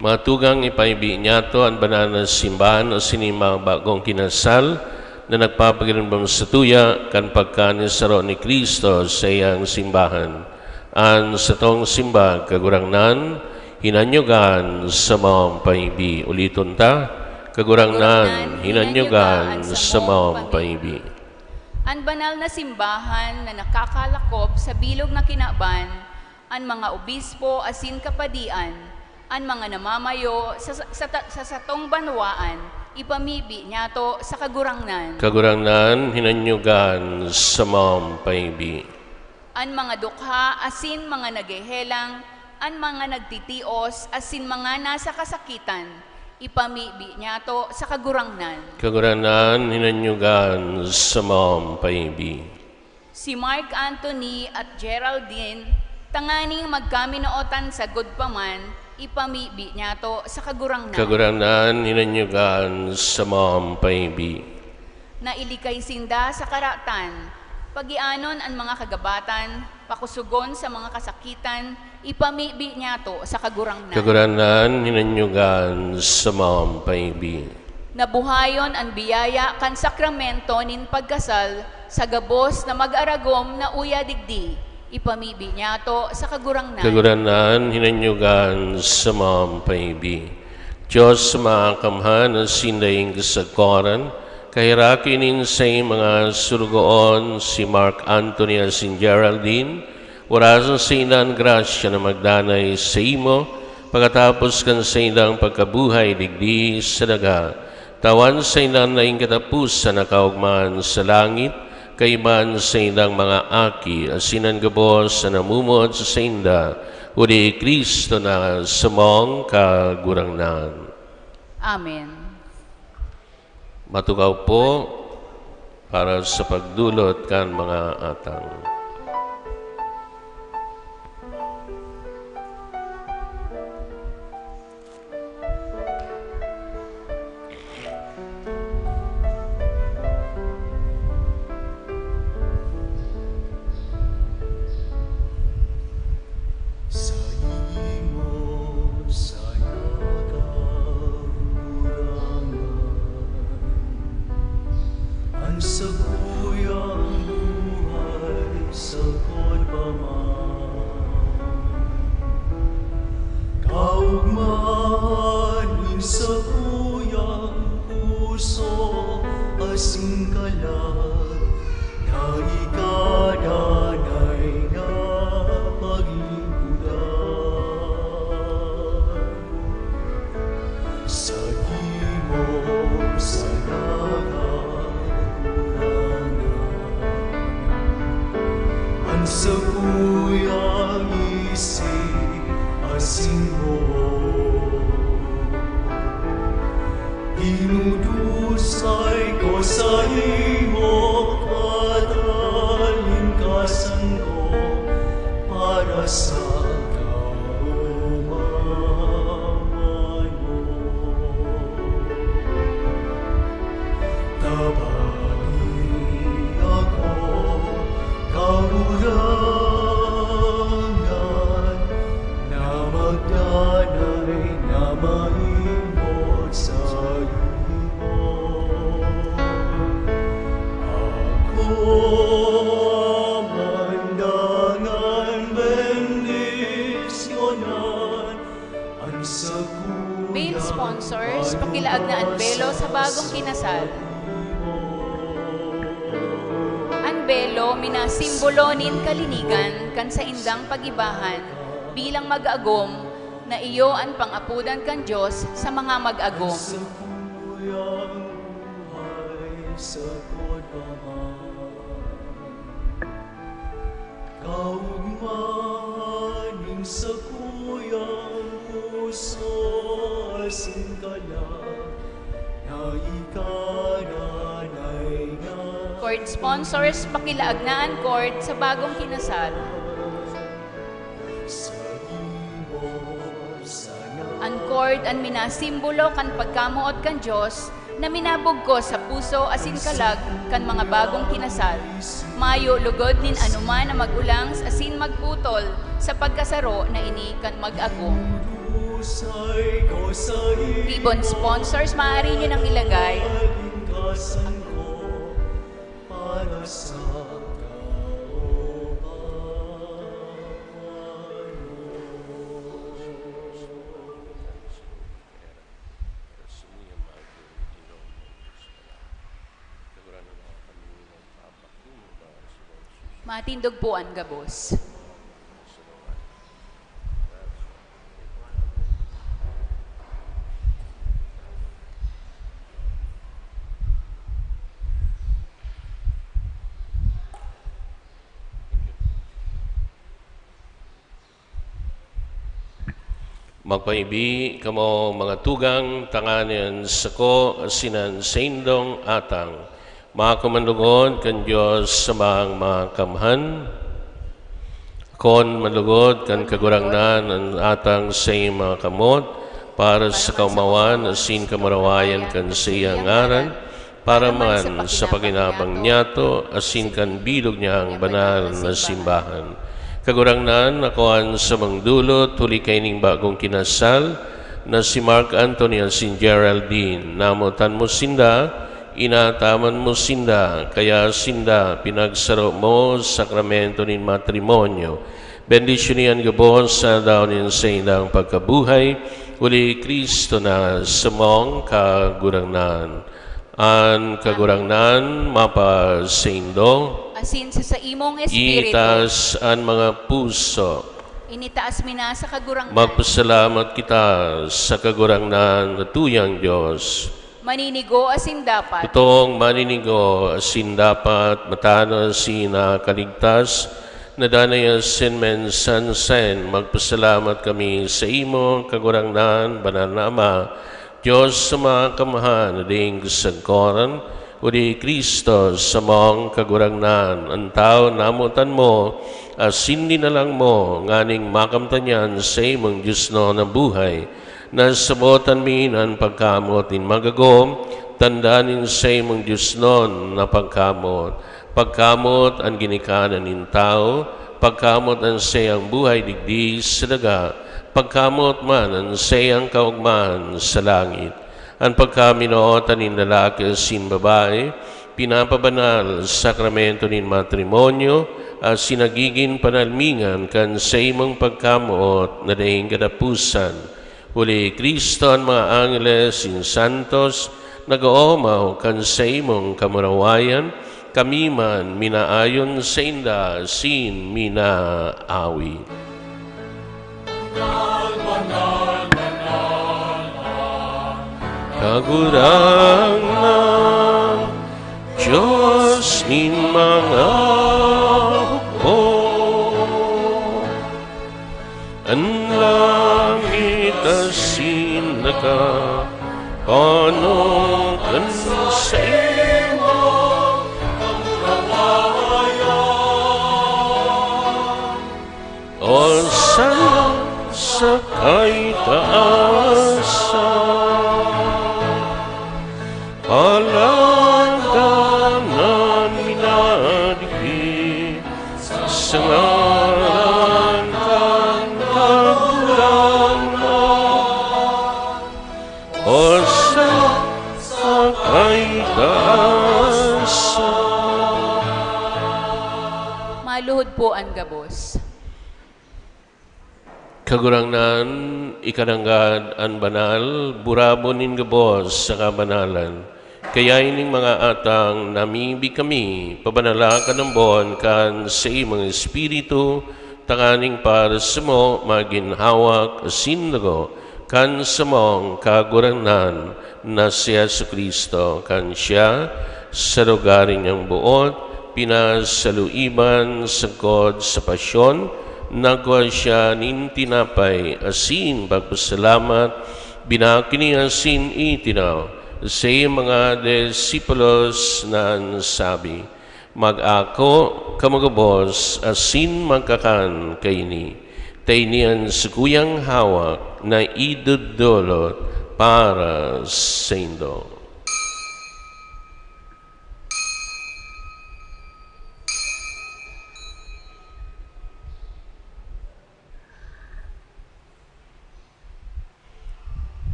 Mga tugang, ipaibi niyato an banal na simbahan asin nin mga bagong kinasal na nagpapagirimbom sa tuya kan pagkanisaro ni Cristo sa iyang simbahan. An satong simbag, Kagurangnan, hinanyugan sa maong paibi. Uliton ta, Kagurangnan, hinanyugan sa maong paibi. An banal na simbahan na nakakalakop sa bilog na kinaban, an mga obispo asin kapadian, an mga namamayo sa, sa, sa, sa satong banwaan, ipamibi niyato sa Kagurangnan. Kagurangnan, hinanyugan sa maong paibi. An mga dukha asin mga naghehelang, an mga nagtitios asin mga nasa kasakitan, ipamibi niyato sa Kagurangnan. Kagurangnan, hinanyugan sa maong paibi. Si Mark Anthony at Geraldine, tanganing magkaminootan sagkod pa man, ipamibi niyato sa Kagurangnan. Kagurangnan, hinanyugan sa maong paibi. Na ilikay sinda sa karatan, pagianon an mga kagabatan, pakusogon sa mga kasakitan, ipamibi niyato sa Kagurangnan. Kagurangnan, hinanyugan sa maong paibi. Nabuhayon an biyaya kan sakramento nin pagkasal sa gabos na mag-aragom na uya digdi, ipamibi niyato sa Kagurangnan. Kagurangnan, hinanyugan sa maong paibi. Diyos maakamhan asin daing kasagkoran, kaheraki nin saimong mga sorogoon, si Mark Anthony asin Geraldine, orasan sainda an grasya na magdanay saimo, pakatapos kan saindang pagkabuhay digdi sa daga. Tawan sainda an daing kataposan na kaogmahan sa langit, kaiba an saindang mga aki, asin an gabos na namumuot sa sainda, uli ki Cristo na samong Kagurangnan. Amen. Matukaw po para sa pagdulot kan mga atang. Saimo sana, Kagurangnan, an sakuyang buhay sagkod pa man. Kaogmahan nin sakuyang puso asin kalag na ikadanay na paglingkodan. Saimo sana, Kagurangnan, an sakuyang isip asin buot. Dinudusay ko saimo, katalingkasan ko para sa kaomawan mo. Tabangi ako, Kagurangnan, na magdanay na maimbot saimo. Ako man dangan bendisyonan an sakuyang... Main sponsors, pakilaag na an belo sa bagong kinasal. An Belo minasimbolo nin kalinigan kan saindang pag-ibahan bilang mag-agom na iyo an pangapodan kan Dios sa mga mag-agom. Sakuyang buhay, sakot pa man. Kaugma ning sakuyang puso asin kalag na ikadanay na. Chord sponsors, pakilaag na an chord sa bagong kinasal. An chord an minasimbolo kan pagkamoot kan Dios na minabugkos sa puso asin kalag kan mga bagong kinasal. Mayo lugod nin anoman na mag-ulangs asin magputol sa pagkasaro na ini kan mag-agom. Ribbon sponsors, maaari nyo nang ilagay. Matindog po an gabos. Magpaibi kamo, mga tugang, tanganing an sako asin an saindong atang maako man lugod kan Dios sa Amang Makamhan. Akoon man lugod kan Kagurangnan an atang saimong mga kamot para sa kaomawan asin kamurawayan kan saiyang ngaran, para man sa pakinabang niyato asin kan bilog niyang banal na simbahan. Kagurangnan, akoon sa magdulot, huli kaining bagong kinasal na si Mark Anthony asin Geraldine. Namotan mo sinda, inataman mo sinda, kaya sinda pinagsaro mo sa sakramento nin matrimonyo. Bendisyoni an gabos sa aldaw nin saindang pagkabuhay, huli Cristo na samong Kagurangnan. An Kagurangnan mapasaindo. Asin sa saimong espiritu. Itaas an mga puso. Initaas mi na sa Kagurangnan. Magpasalamat kita sa Kagurangnan na tuyang Dios. Maninigo asin dapat. Totoong maninigo asin dapat, matanos asin nakaligtas, na danay asin minsan saen magpasalamat kami saimo, Kagurangnan, Banal na Ama, Dios sa mga kamhan na daing kasagkoran, o di Cristo, samong Kagurangnan, an tawo namotan mo, asin dinalang mo, nganing makamtan niya an saimong diosnon na buhay. Nasabotan mi na an pagkamoot nin magagom, tanda nin saimong diosnon na pagkamoot. Pagkamoot an ginikanan nin tawo, pagkamoot an saiyang buhay digdi sa daga, pagkamoot man an saiyang kaogmahan sa langit. An pagkaminootan nin lalaki asin babae, pinapabanal sa sakramento nin matrimonyo, asin nagigin panalmingan kan saimong pagkamoot na daing kataposan. Huli Cristo, an mga angeles asin santos nag-oomaw kan saimong kamurawayan, kami man minaayon sainda asin minaawi. Kagurangnan, Dios nin mga hukbo, an langit asin daga paano kan saimo kamurawayan. Osana sa kaitaasan. Palangga na minadigdi sa ngaran kan Kagurangnan. Osana sa kaitaasan. Maluhod po an gabos. Kagurangnan, ika nanggad an banal, burabon nin gabos sa kabanalan. Kaya ining mga atang namibi kami, pabanala ka ng bon kan saimong Espiritu, tanganing para samo magin hawak asin dugo kan samong Kagurangnan na si Jesu-Cristo. Kan siya, sa lugar niyang boot, pinasaluiban sagkod sa pasyon, nagkua siya nin tinapay asin pagpasalamat, binaki niya asin itinaw sa mga disipulos na sabi, "Mag-ako kamo gabos asin magkakan kaini, ta ini an sakuyang hawak na idodolot para saindo."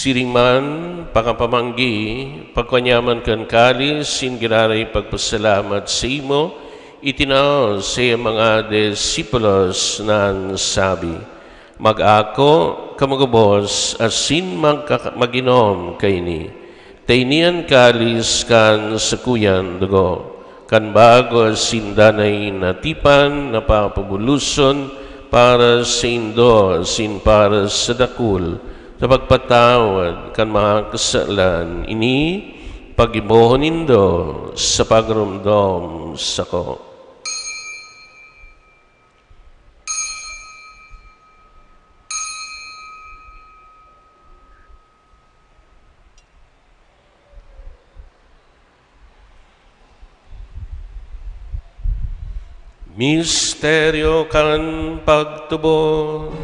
Siring man, pakapamanggi, pagkua niya man kan kalis, nin giraray pagpasalamat saimo, itinao sa iyang mga disipulos na sabi, "Mag-ako kamo gabos asin magkaka-, mag-inom kaini, ta ini an kalis kan sakuyang dugo, kan bago asin danay na tipan na papabuloson para saindo asin para sa dakul, sa pagpatawad kan mga kasalan. Ini paggibohon nindo sa pagurumdom sako." Misteryo kan pagtubod.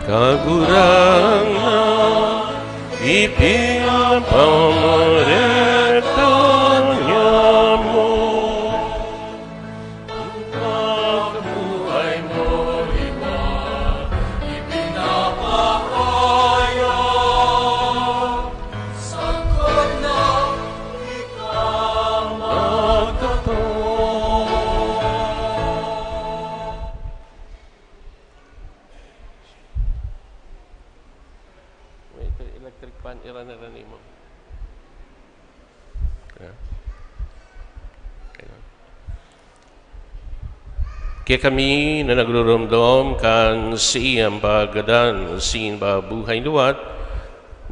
Kagurangnan, ipinapamarekta niya mo. Ang pagkabuhay mo, iba, ipinapahayag, sagkod na ika magkatoo. May electric fan, iran-iran mo. Kaya kami na nagrurumdom kan saiyang paggadan asin pagkabuhay liwat,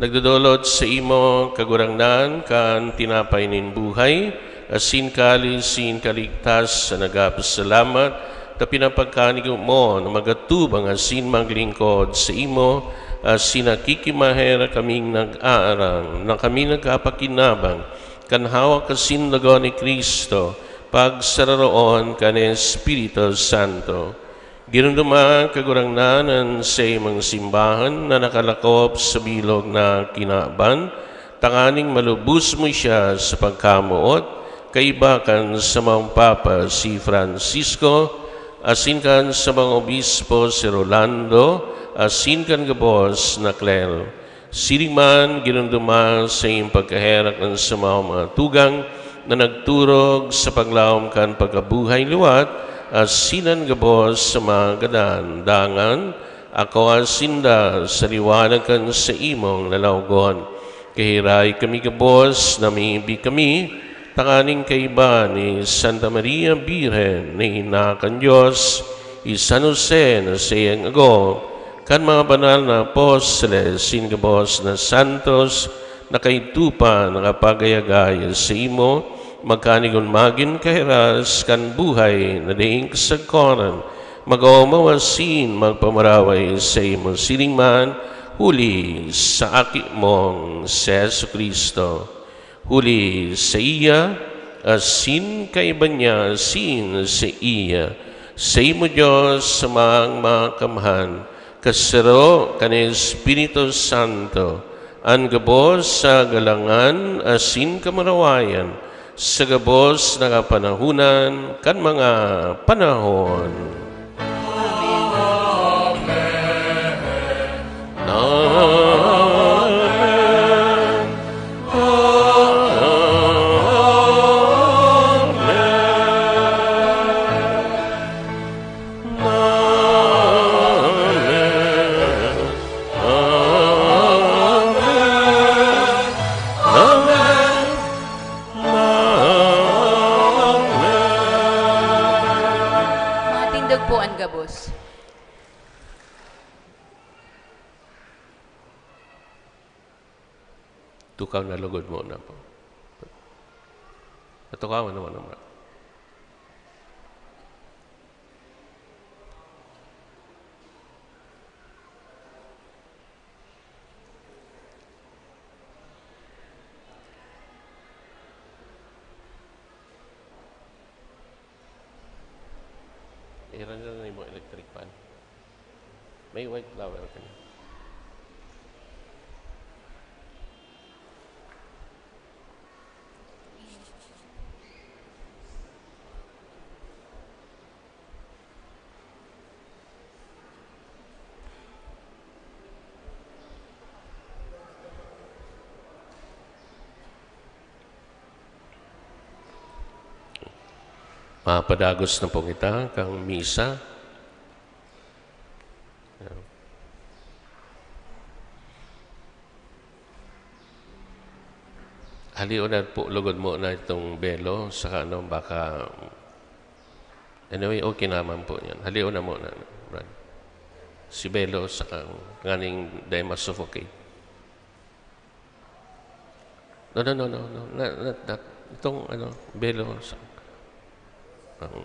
nagdodolot saimo, Kagurangnan, kan tinapay nin buhay, asin kalis nin kaligtasan, nagpapasalamat, ta pinapagkanigo mo na magatubang asin maglingkod saimo, asin nakikimaherak kaming nag-aarang na kami nagkapakinabang kan hawak asin dugo ni Cristo, pagsararoon kan Espiritu Santo. Giromdoma, Kagurangnan, an saimong simbahan na nakalakop sa bilog na kinaban, tanganing malubos mo siya sa pagkamoot, kaiba kan samong Papa si Francisco, asin kan samong Obispo si Rolando, asin kan gabos na klero. Siring man, giromdoma sa iyong pagkaherak an samong mga tugang na nagturog sa paglaom kan pagkabuhay liwat, asin an gabos sa mga gadan. Dangan, akoa sinda sa liwanag kan saimong lalawgon. Kahirai kami gabos, namibi kami, tanganing kaiba ni Santa Maria Birhen na ina kan Dios, ni San Jose na saiyang ago, kan mga banal na apostoles, asin gabos na santos, na kaidto pa nakapag-ayagaya saimo, magkanigon magin kahiras kan buhay na daing kasagkoran, mag-omaw asin magpamaraway saimo siring man, huli sa Aki mong si Jesu-Cristo. Huli saiya, asin kaiba niya, asin saiya, saimo, Dios, Amang Makamhan, kasaro kan Espiritu Santo, an gabos sa galangan asin kamurawayan, sa gabos na kapanahonan kan mga panahon. Amen. Amen. Amen. Tukaw na lugod mo na po. Patukawan naman naman. Iran na na yung mga electric fan. May white flower ka niya. Mapadagos na po kita kang misa. Halio na po, lugod mo na itong belo, saka ano, baka, anyway, okay naman po yan. Halio na muna, Brad. Si belo, saka nganing dahil masuffocate. No, no, no, no, no. Not, not, not. Itong, ano, belo, sa, ang,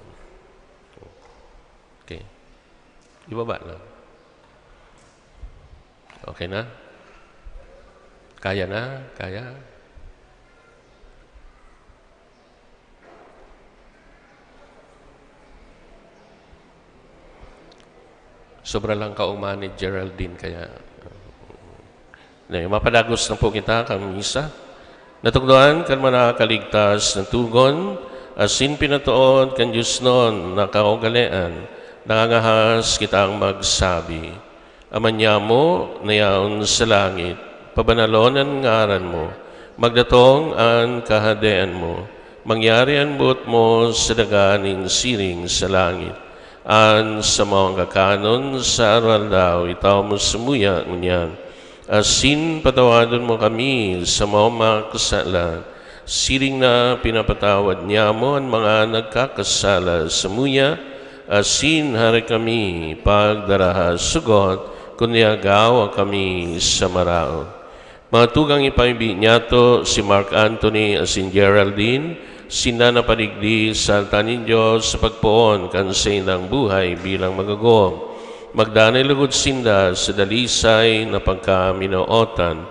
okay. Ibaba lang. Okay na? Kaya na? Kaya? Sobra lang kaomahan ni Geraldine, kaya, na, mapadagos na po kita kan misa. Natukdoan kan mga nakaligtas na tugon, asin pinatood kan diosnon na kaugalean, nangangahas kitang magsabi, Ama niamo na yaon sa langit, pabanalon an ngaran mo, magdatong an kahadean mo, mangyari an boot mo sa daga nin siring sa langit. An samong kakanon sa aroaldaw itao mo samuya ngunyan, asin patawadon mo kami sa mga kasalan, siring na pinapatawad niamo an mga nagkakasala samuya, asin hari kami pagdaraha sugot kun niagawa kami sa maraot. Mga tugang ipaibi niyato, si Mark Anthony asin Geraldine, sinda napadigdi sa altar nin Dios sa pagpoon kan saindang buhay bilang magagom. Magdanay lugod sinda sa dalisay na pagkaminootan.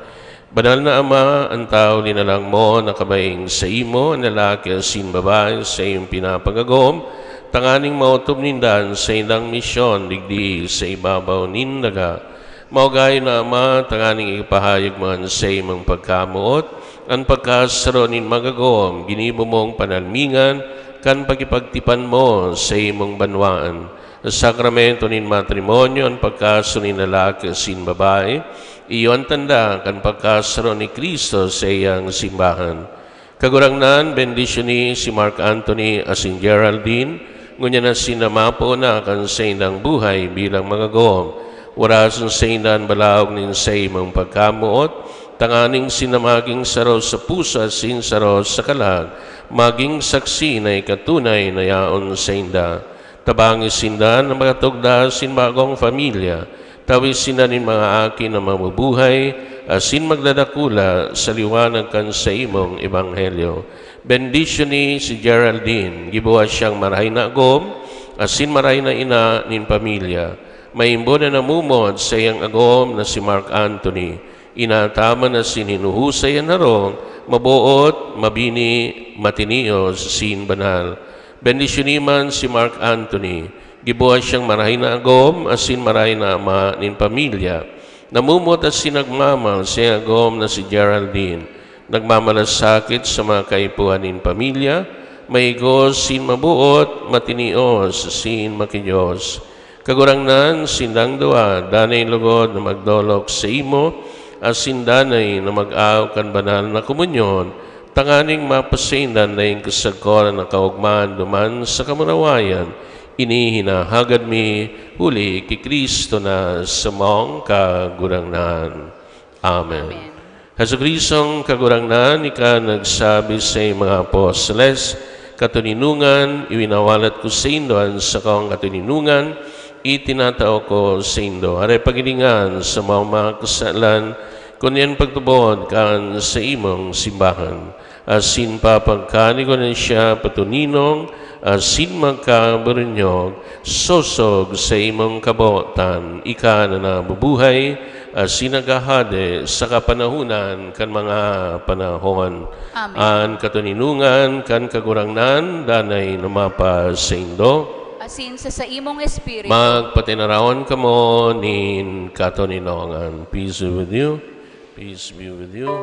Banal na Ama, an tawo linalang mo na kabaing saimo, an lalaki asin babae sa iyong pinapagagom, tanganing maotob ninda an saindang misyon digdi sa ibabaw nin daga. Maugay na Ama, tanganing ipahayag mo an saimong pagkamoot, an pagkasaro nin magagom, ginibo mong panalmingan, kan pakipagtipan mo sa imong banwaan. Sa sakramento nin matrimonyo, an pagkasaro nin lalaki asin babae, iyo an tanda kan pagkasaro ni Cristo sa iyang simbahan. Kagurangnan, bendisyoni si Mark Anthony asin Geraldine, ngunyan na sinda mapoon na kan saindang buhay bilang magagom. Warason sainda an balaog nin saimong pagkamoot, tanganing sinda magin saro sa puso asin saro sa kalag, magin saksi na ikatunay na yaon sainda. Tabangi sinda na makatugda sin bagong pamilya. Tawi sinda nin mga aki na mabubuhay asin magdadakula sa liwanag kan saimong ebanghelyo. Bendisyoni si Geraldine, gibuhat siyang marahay na agom asin marahay na ina nin pamilya. Maimbo na namumod sa iyang agom na si Mark Anthony. Inataman asin hinuhusay an harong, maboot, mabini, matinios, asin banal. Bendisyoni man si Mark Anthony. Gibuhat siyang marahay na agom asin marahay na ama nin pamilya. Namumot asin nagmamahal sa agom na si Geraldine. Nagmamalasakit sa mga kaipuhan nin pamilya, maigos asin maboot, matinios asin makidiyos. Kagurangnan, sindang duwa, danay lugod na magdolok saimo, asin danay na mag-aog kan banal na komunyon, tanganing mapasainda an daing kasagkoran na kaogmahan duman sa kamurawayan. Ini hinahagad mi huli ki Cristo na samong Kagurangnan. Amen. Amen. Jesu-Cristong Kagurangnan, ika nagsabi sa mga apostoles, "Katoninongan, iwinawalat ko saindo an sakong katoninongan, itinatao ko saindo." Aray pagilingan sa mga, mga kasalan, Kundi an pagtubod kan saimong simbahan, asin papagkanigon siya patuninong asin magkaburunyog, sosog sa imong kabotan, ika na nabubuhay asin naghahade sa kapanahonan kan mga panahon. Amen. An katoninongan kan Kagurangnan danay lumapa saindo. Asin sa saimong espiritu. Magpatinaraon kamo nin katoninongan. Peace be with you. Peace be with you.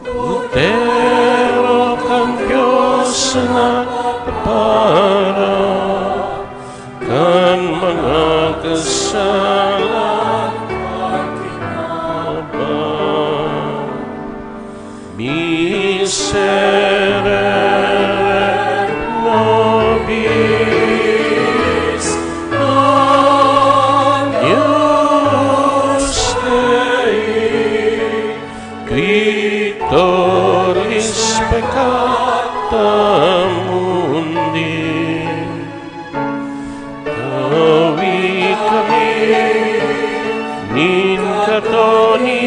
Kordero kan Dios na nagpapara kan mga kasalan kan kinaban. Miserere nobis, Agnus Dei, qui tollis peccata mundi. Tawi kami nin katoninongan.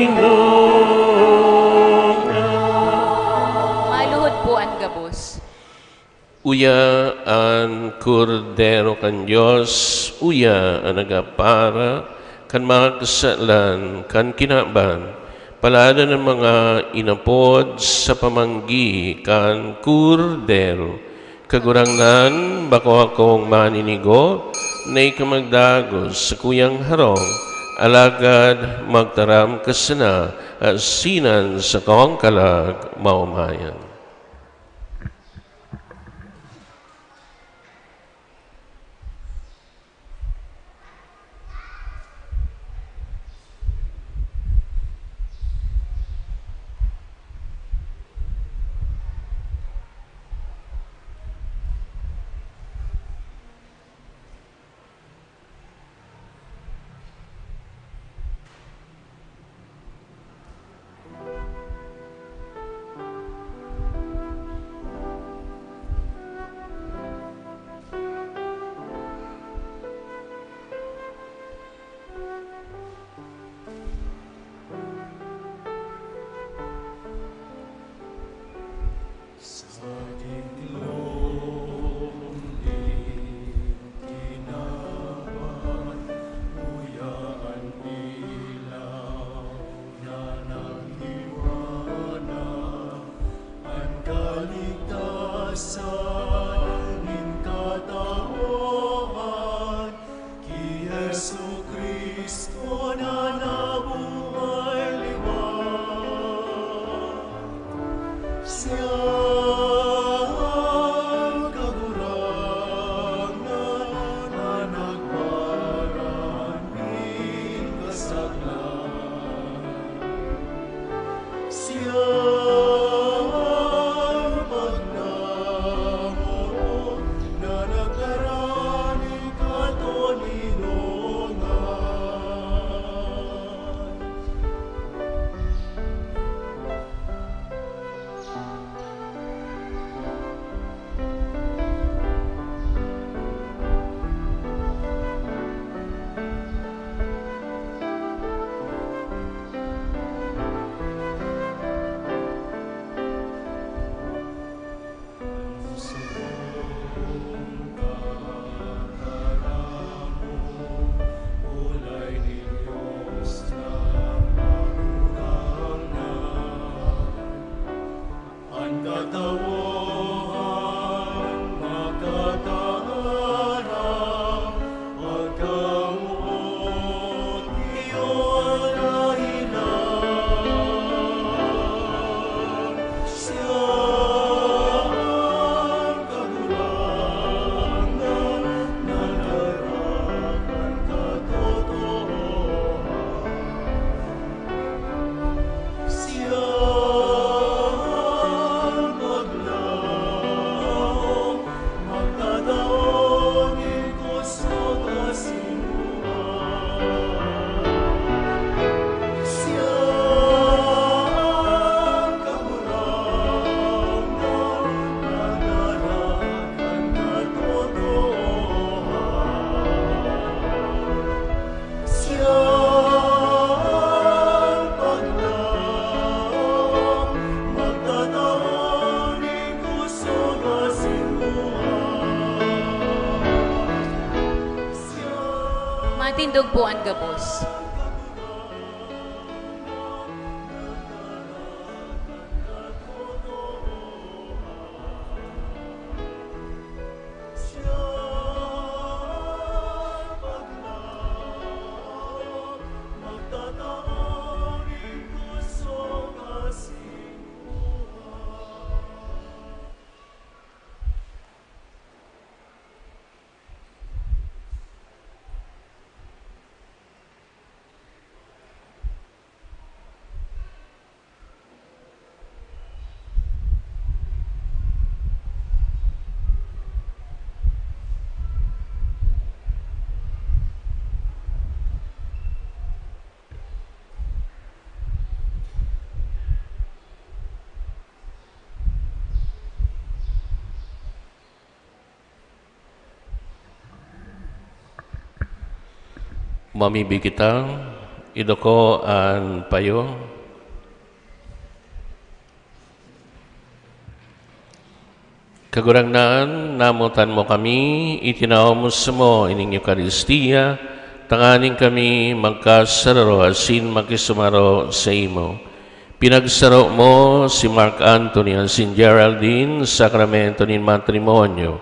Maluhod po an gabos. Uya an Kordero kan Dios, uya an nagapara kan mga kasalan kan kinaban. Paladan an mga inapod sa pamanggi kan Kordero. Kagurangnan, bako akong maninigo na ika magdagos sa kuyang harong, alagad magtaram ka sana asin an sakong kalag maomayan. Matindog po an gabos. Mamibi kita, iduko an payo. Kagurangnan, namotan mo kami, itinao mo samo ining Eukaristia, tanganing kami magkasararo asin makisumaro saimo. Pinagsaro mo si Mark Anthony asin Geraldine sa sakramento nin matrimonyo,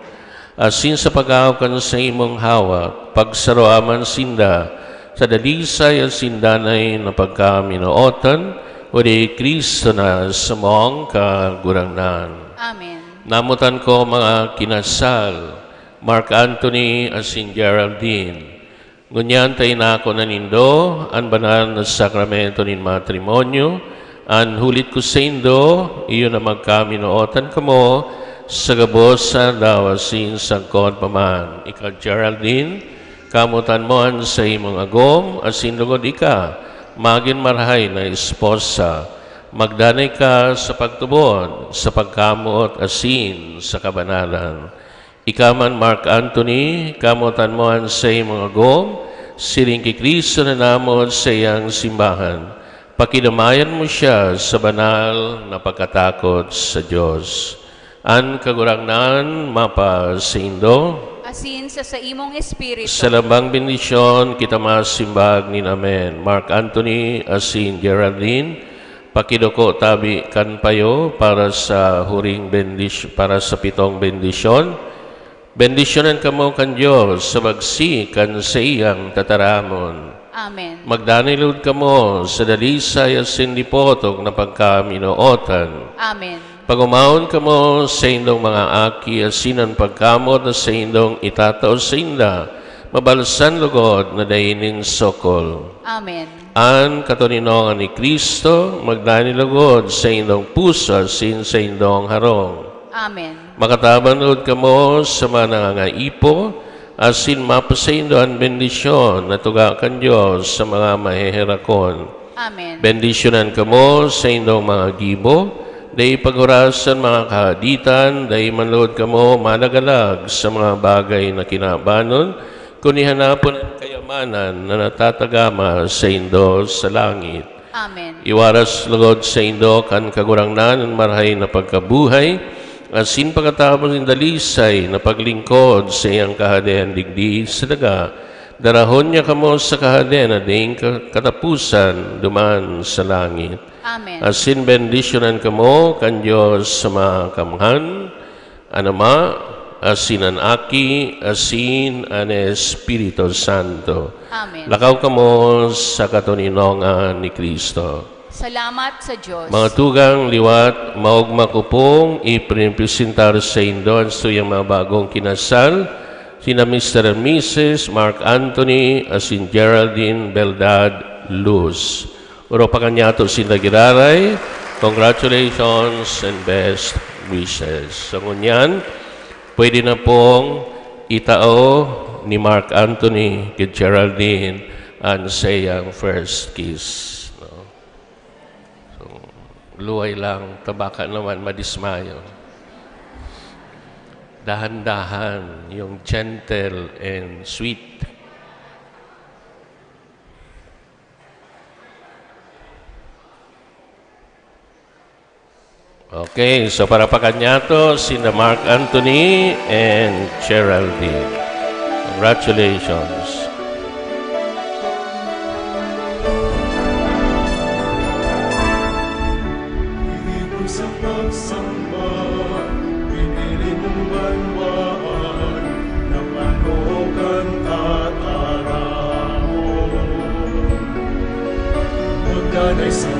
asin sa pag-aawak kan saimong hawak, pagsaroa man sinda sa dalisay asin danay na pagkaminootan, huli ki Cristo na samong Kagurangnan. Amen. Namotan ko, mga kinasal, Mark Anthony asin Geraldine, ngunyan ta inako na nindo an banal na sakramento nin matrimonyo, an hulit ko saindo, iyo na magkaminootan kamo sa gabos na aldaw asin sagkod pa man. Ika, Geraldine, kamotan mo an saimong agom, asin lugod ika magin marahay na esposa. Magdanay ka sa pagtubod, sa pagkamoot asin sa kabanalan. Ika man, Mark Anthony, kamotan mo an saimong agom, siring ki Cristo na namot saiyang simbahan. Pakidamayan mo siya sa banal na pagkatakot sa Dios. An Kagurangnan mapasaindo. Asin sa saimong espiritu. Sa lambang bendisyon kita masimbag nin amen. Mark Anthony asin Geraldine, pakiduko tabi kan payo para sa huring bendis-, para sa pitong bendisyon. Bendisyonan kamo kan Dios sa bagsi kan saiyang tataramon. Amen. Magdanay lugod kamo sa dalisay asin lipotok na pagkaminootan. Amen. Pag-omawon kamo saindong mga aki asin an pagkamoot na saindong itatao sainda, mabalsan logod na dai nin sokol. Amen. An katoninongan ni Cristo magdanay logod saindong puso asin saindong harong. Amen. Makataban logod kamo sa mga nangangaipo, asin mapasaindo an bendisyon na tuga kan Dios sa mga maheherakon. Amen. Bendisyonan kamo saindong mga gibo, dai paghurasan mga kahaditan, dai man logod kamo managalag sa mga bagay na kinabanon, kundi hanapon an kayamanan na natatagama saindo sa langit. Amen. Iwaras logod saindo kan Kagurangnan an marahay na pagkabuhay, asin pagkatapos nin dalisay na paglingkod sa iyang Kahadean digdi sa daga, darahon niya kamo sa Kahadean na daing ka-, kataposan duman sa langit. Amen. Asin bendisyonan kamo kan Dios sa makamhan, an Ama, asin an Aki, asin an Espiritu Santo. Amen. Lakaw kamo sa katoninongan ni Cristo. Salamat sa Dios. Mga tugang, liwat, maogma ko pong iprepresentar saindo an saiyang mga bagong kinasal, sina Mister and Missus Mark Anthony asin Geraldine Beldad Luz. Oro pa kanyato sinda giraray, congratulations and best wishes. So, ngunyan, pwede na pong itao ni Mark Anthony kay Geraldine an saiyang first kiss, no? So, luway lang, ta baka naman madismayo. Dahan-dahan, yung gentle and sweet. Okay, so para pa kanyato, sina Mark Anthony and Geraldine. Congratulations. Ano yung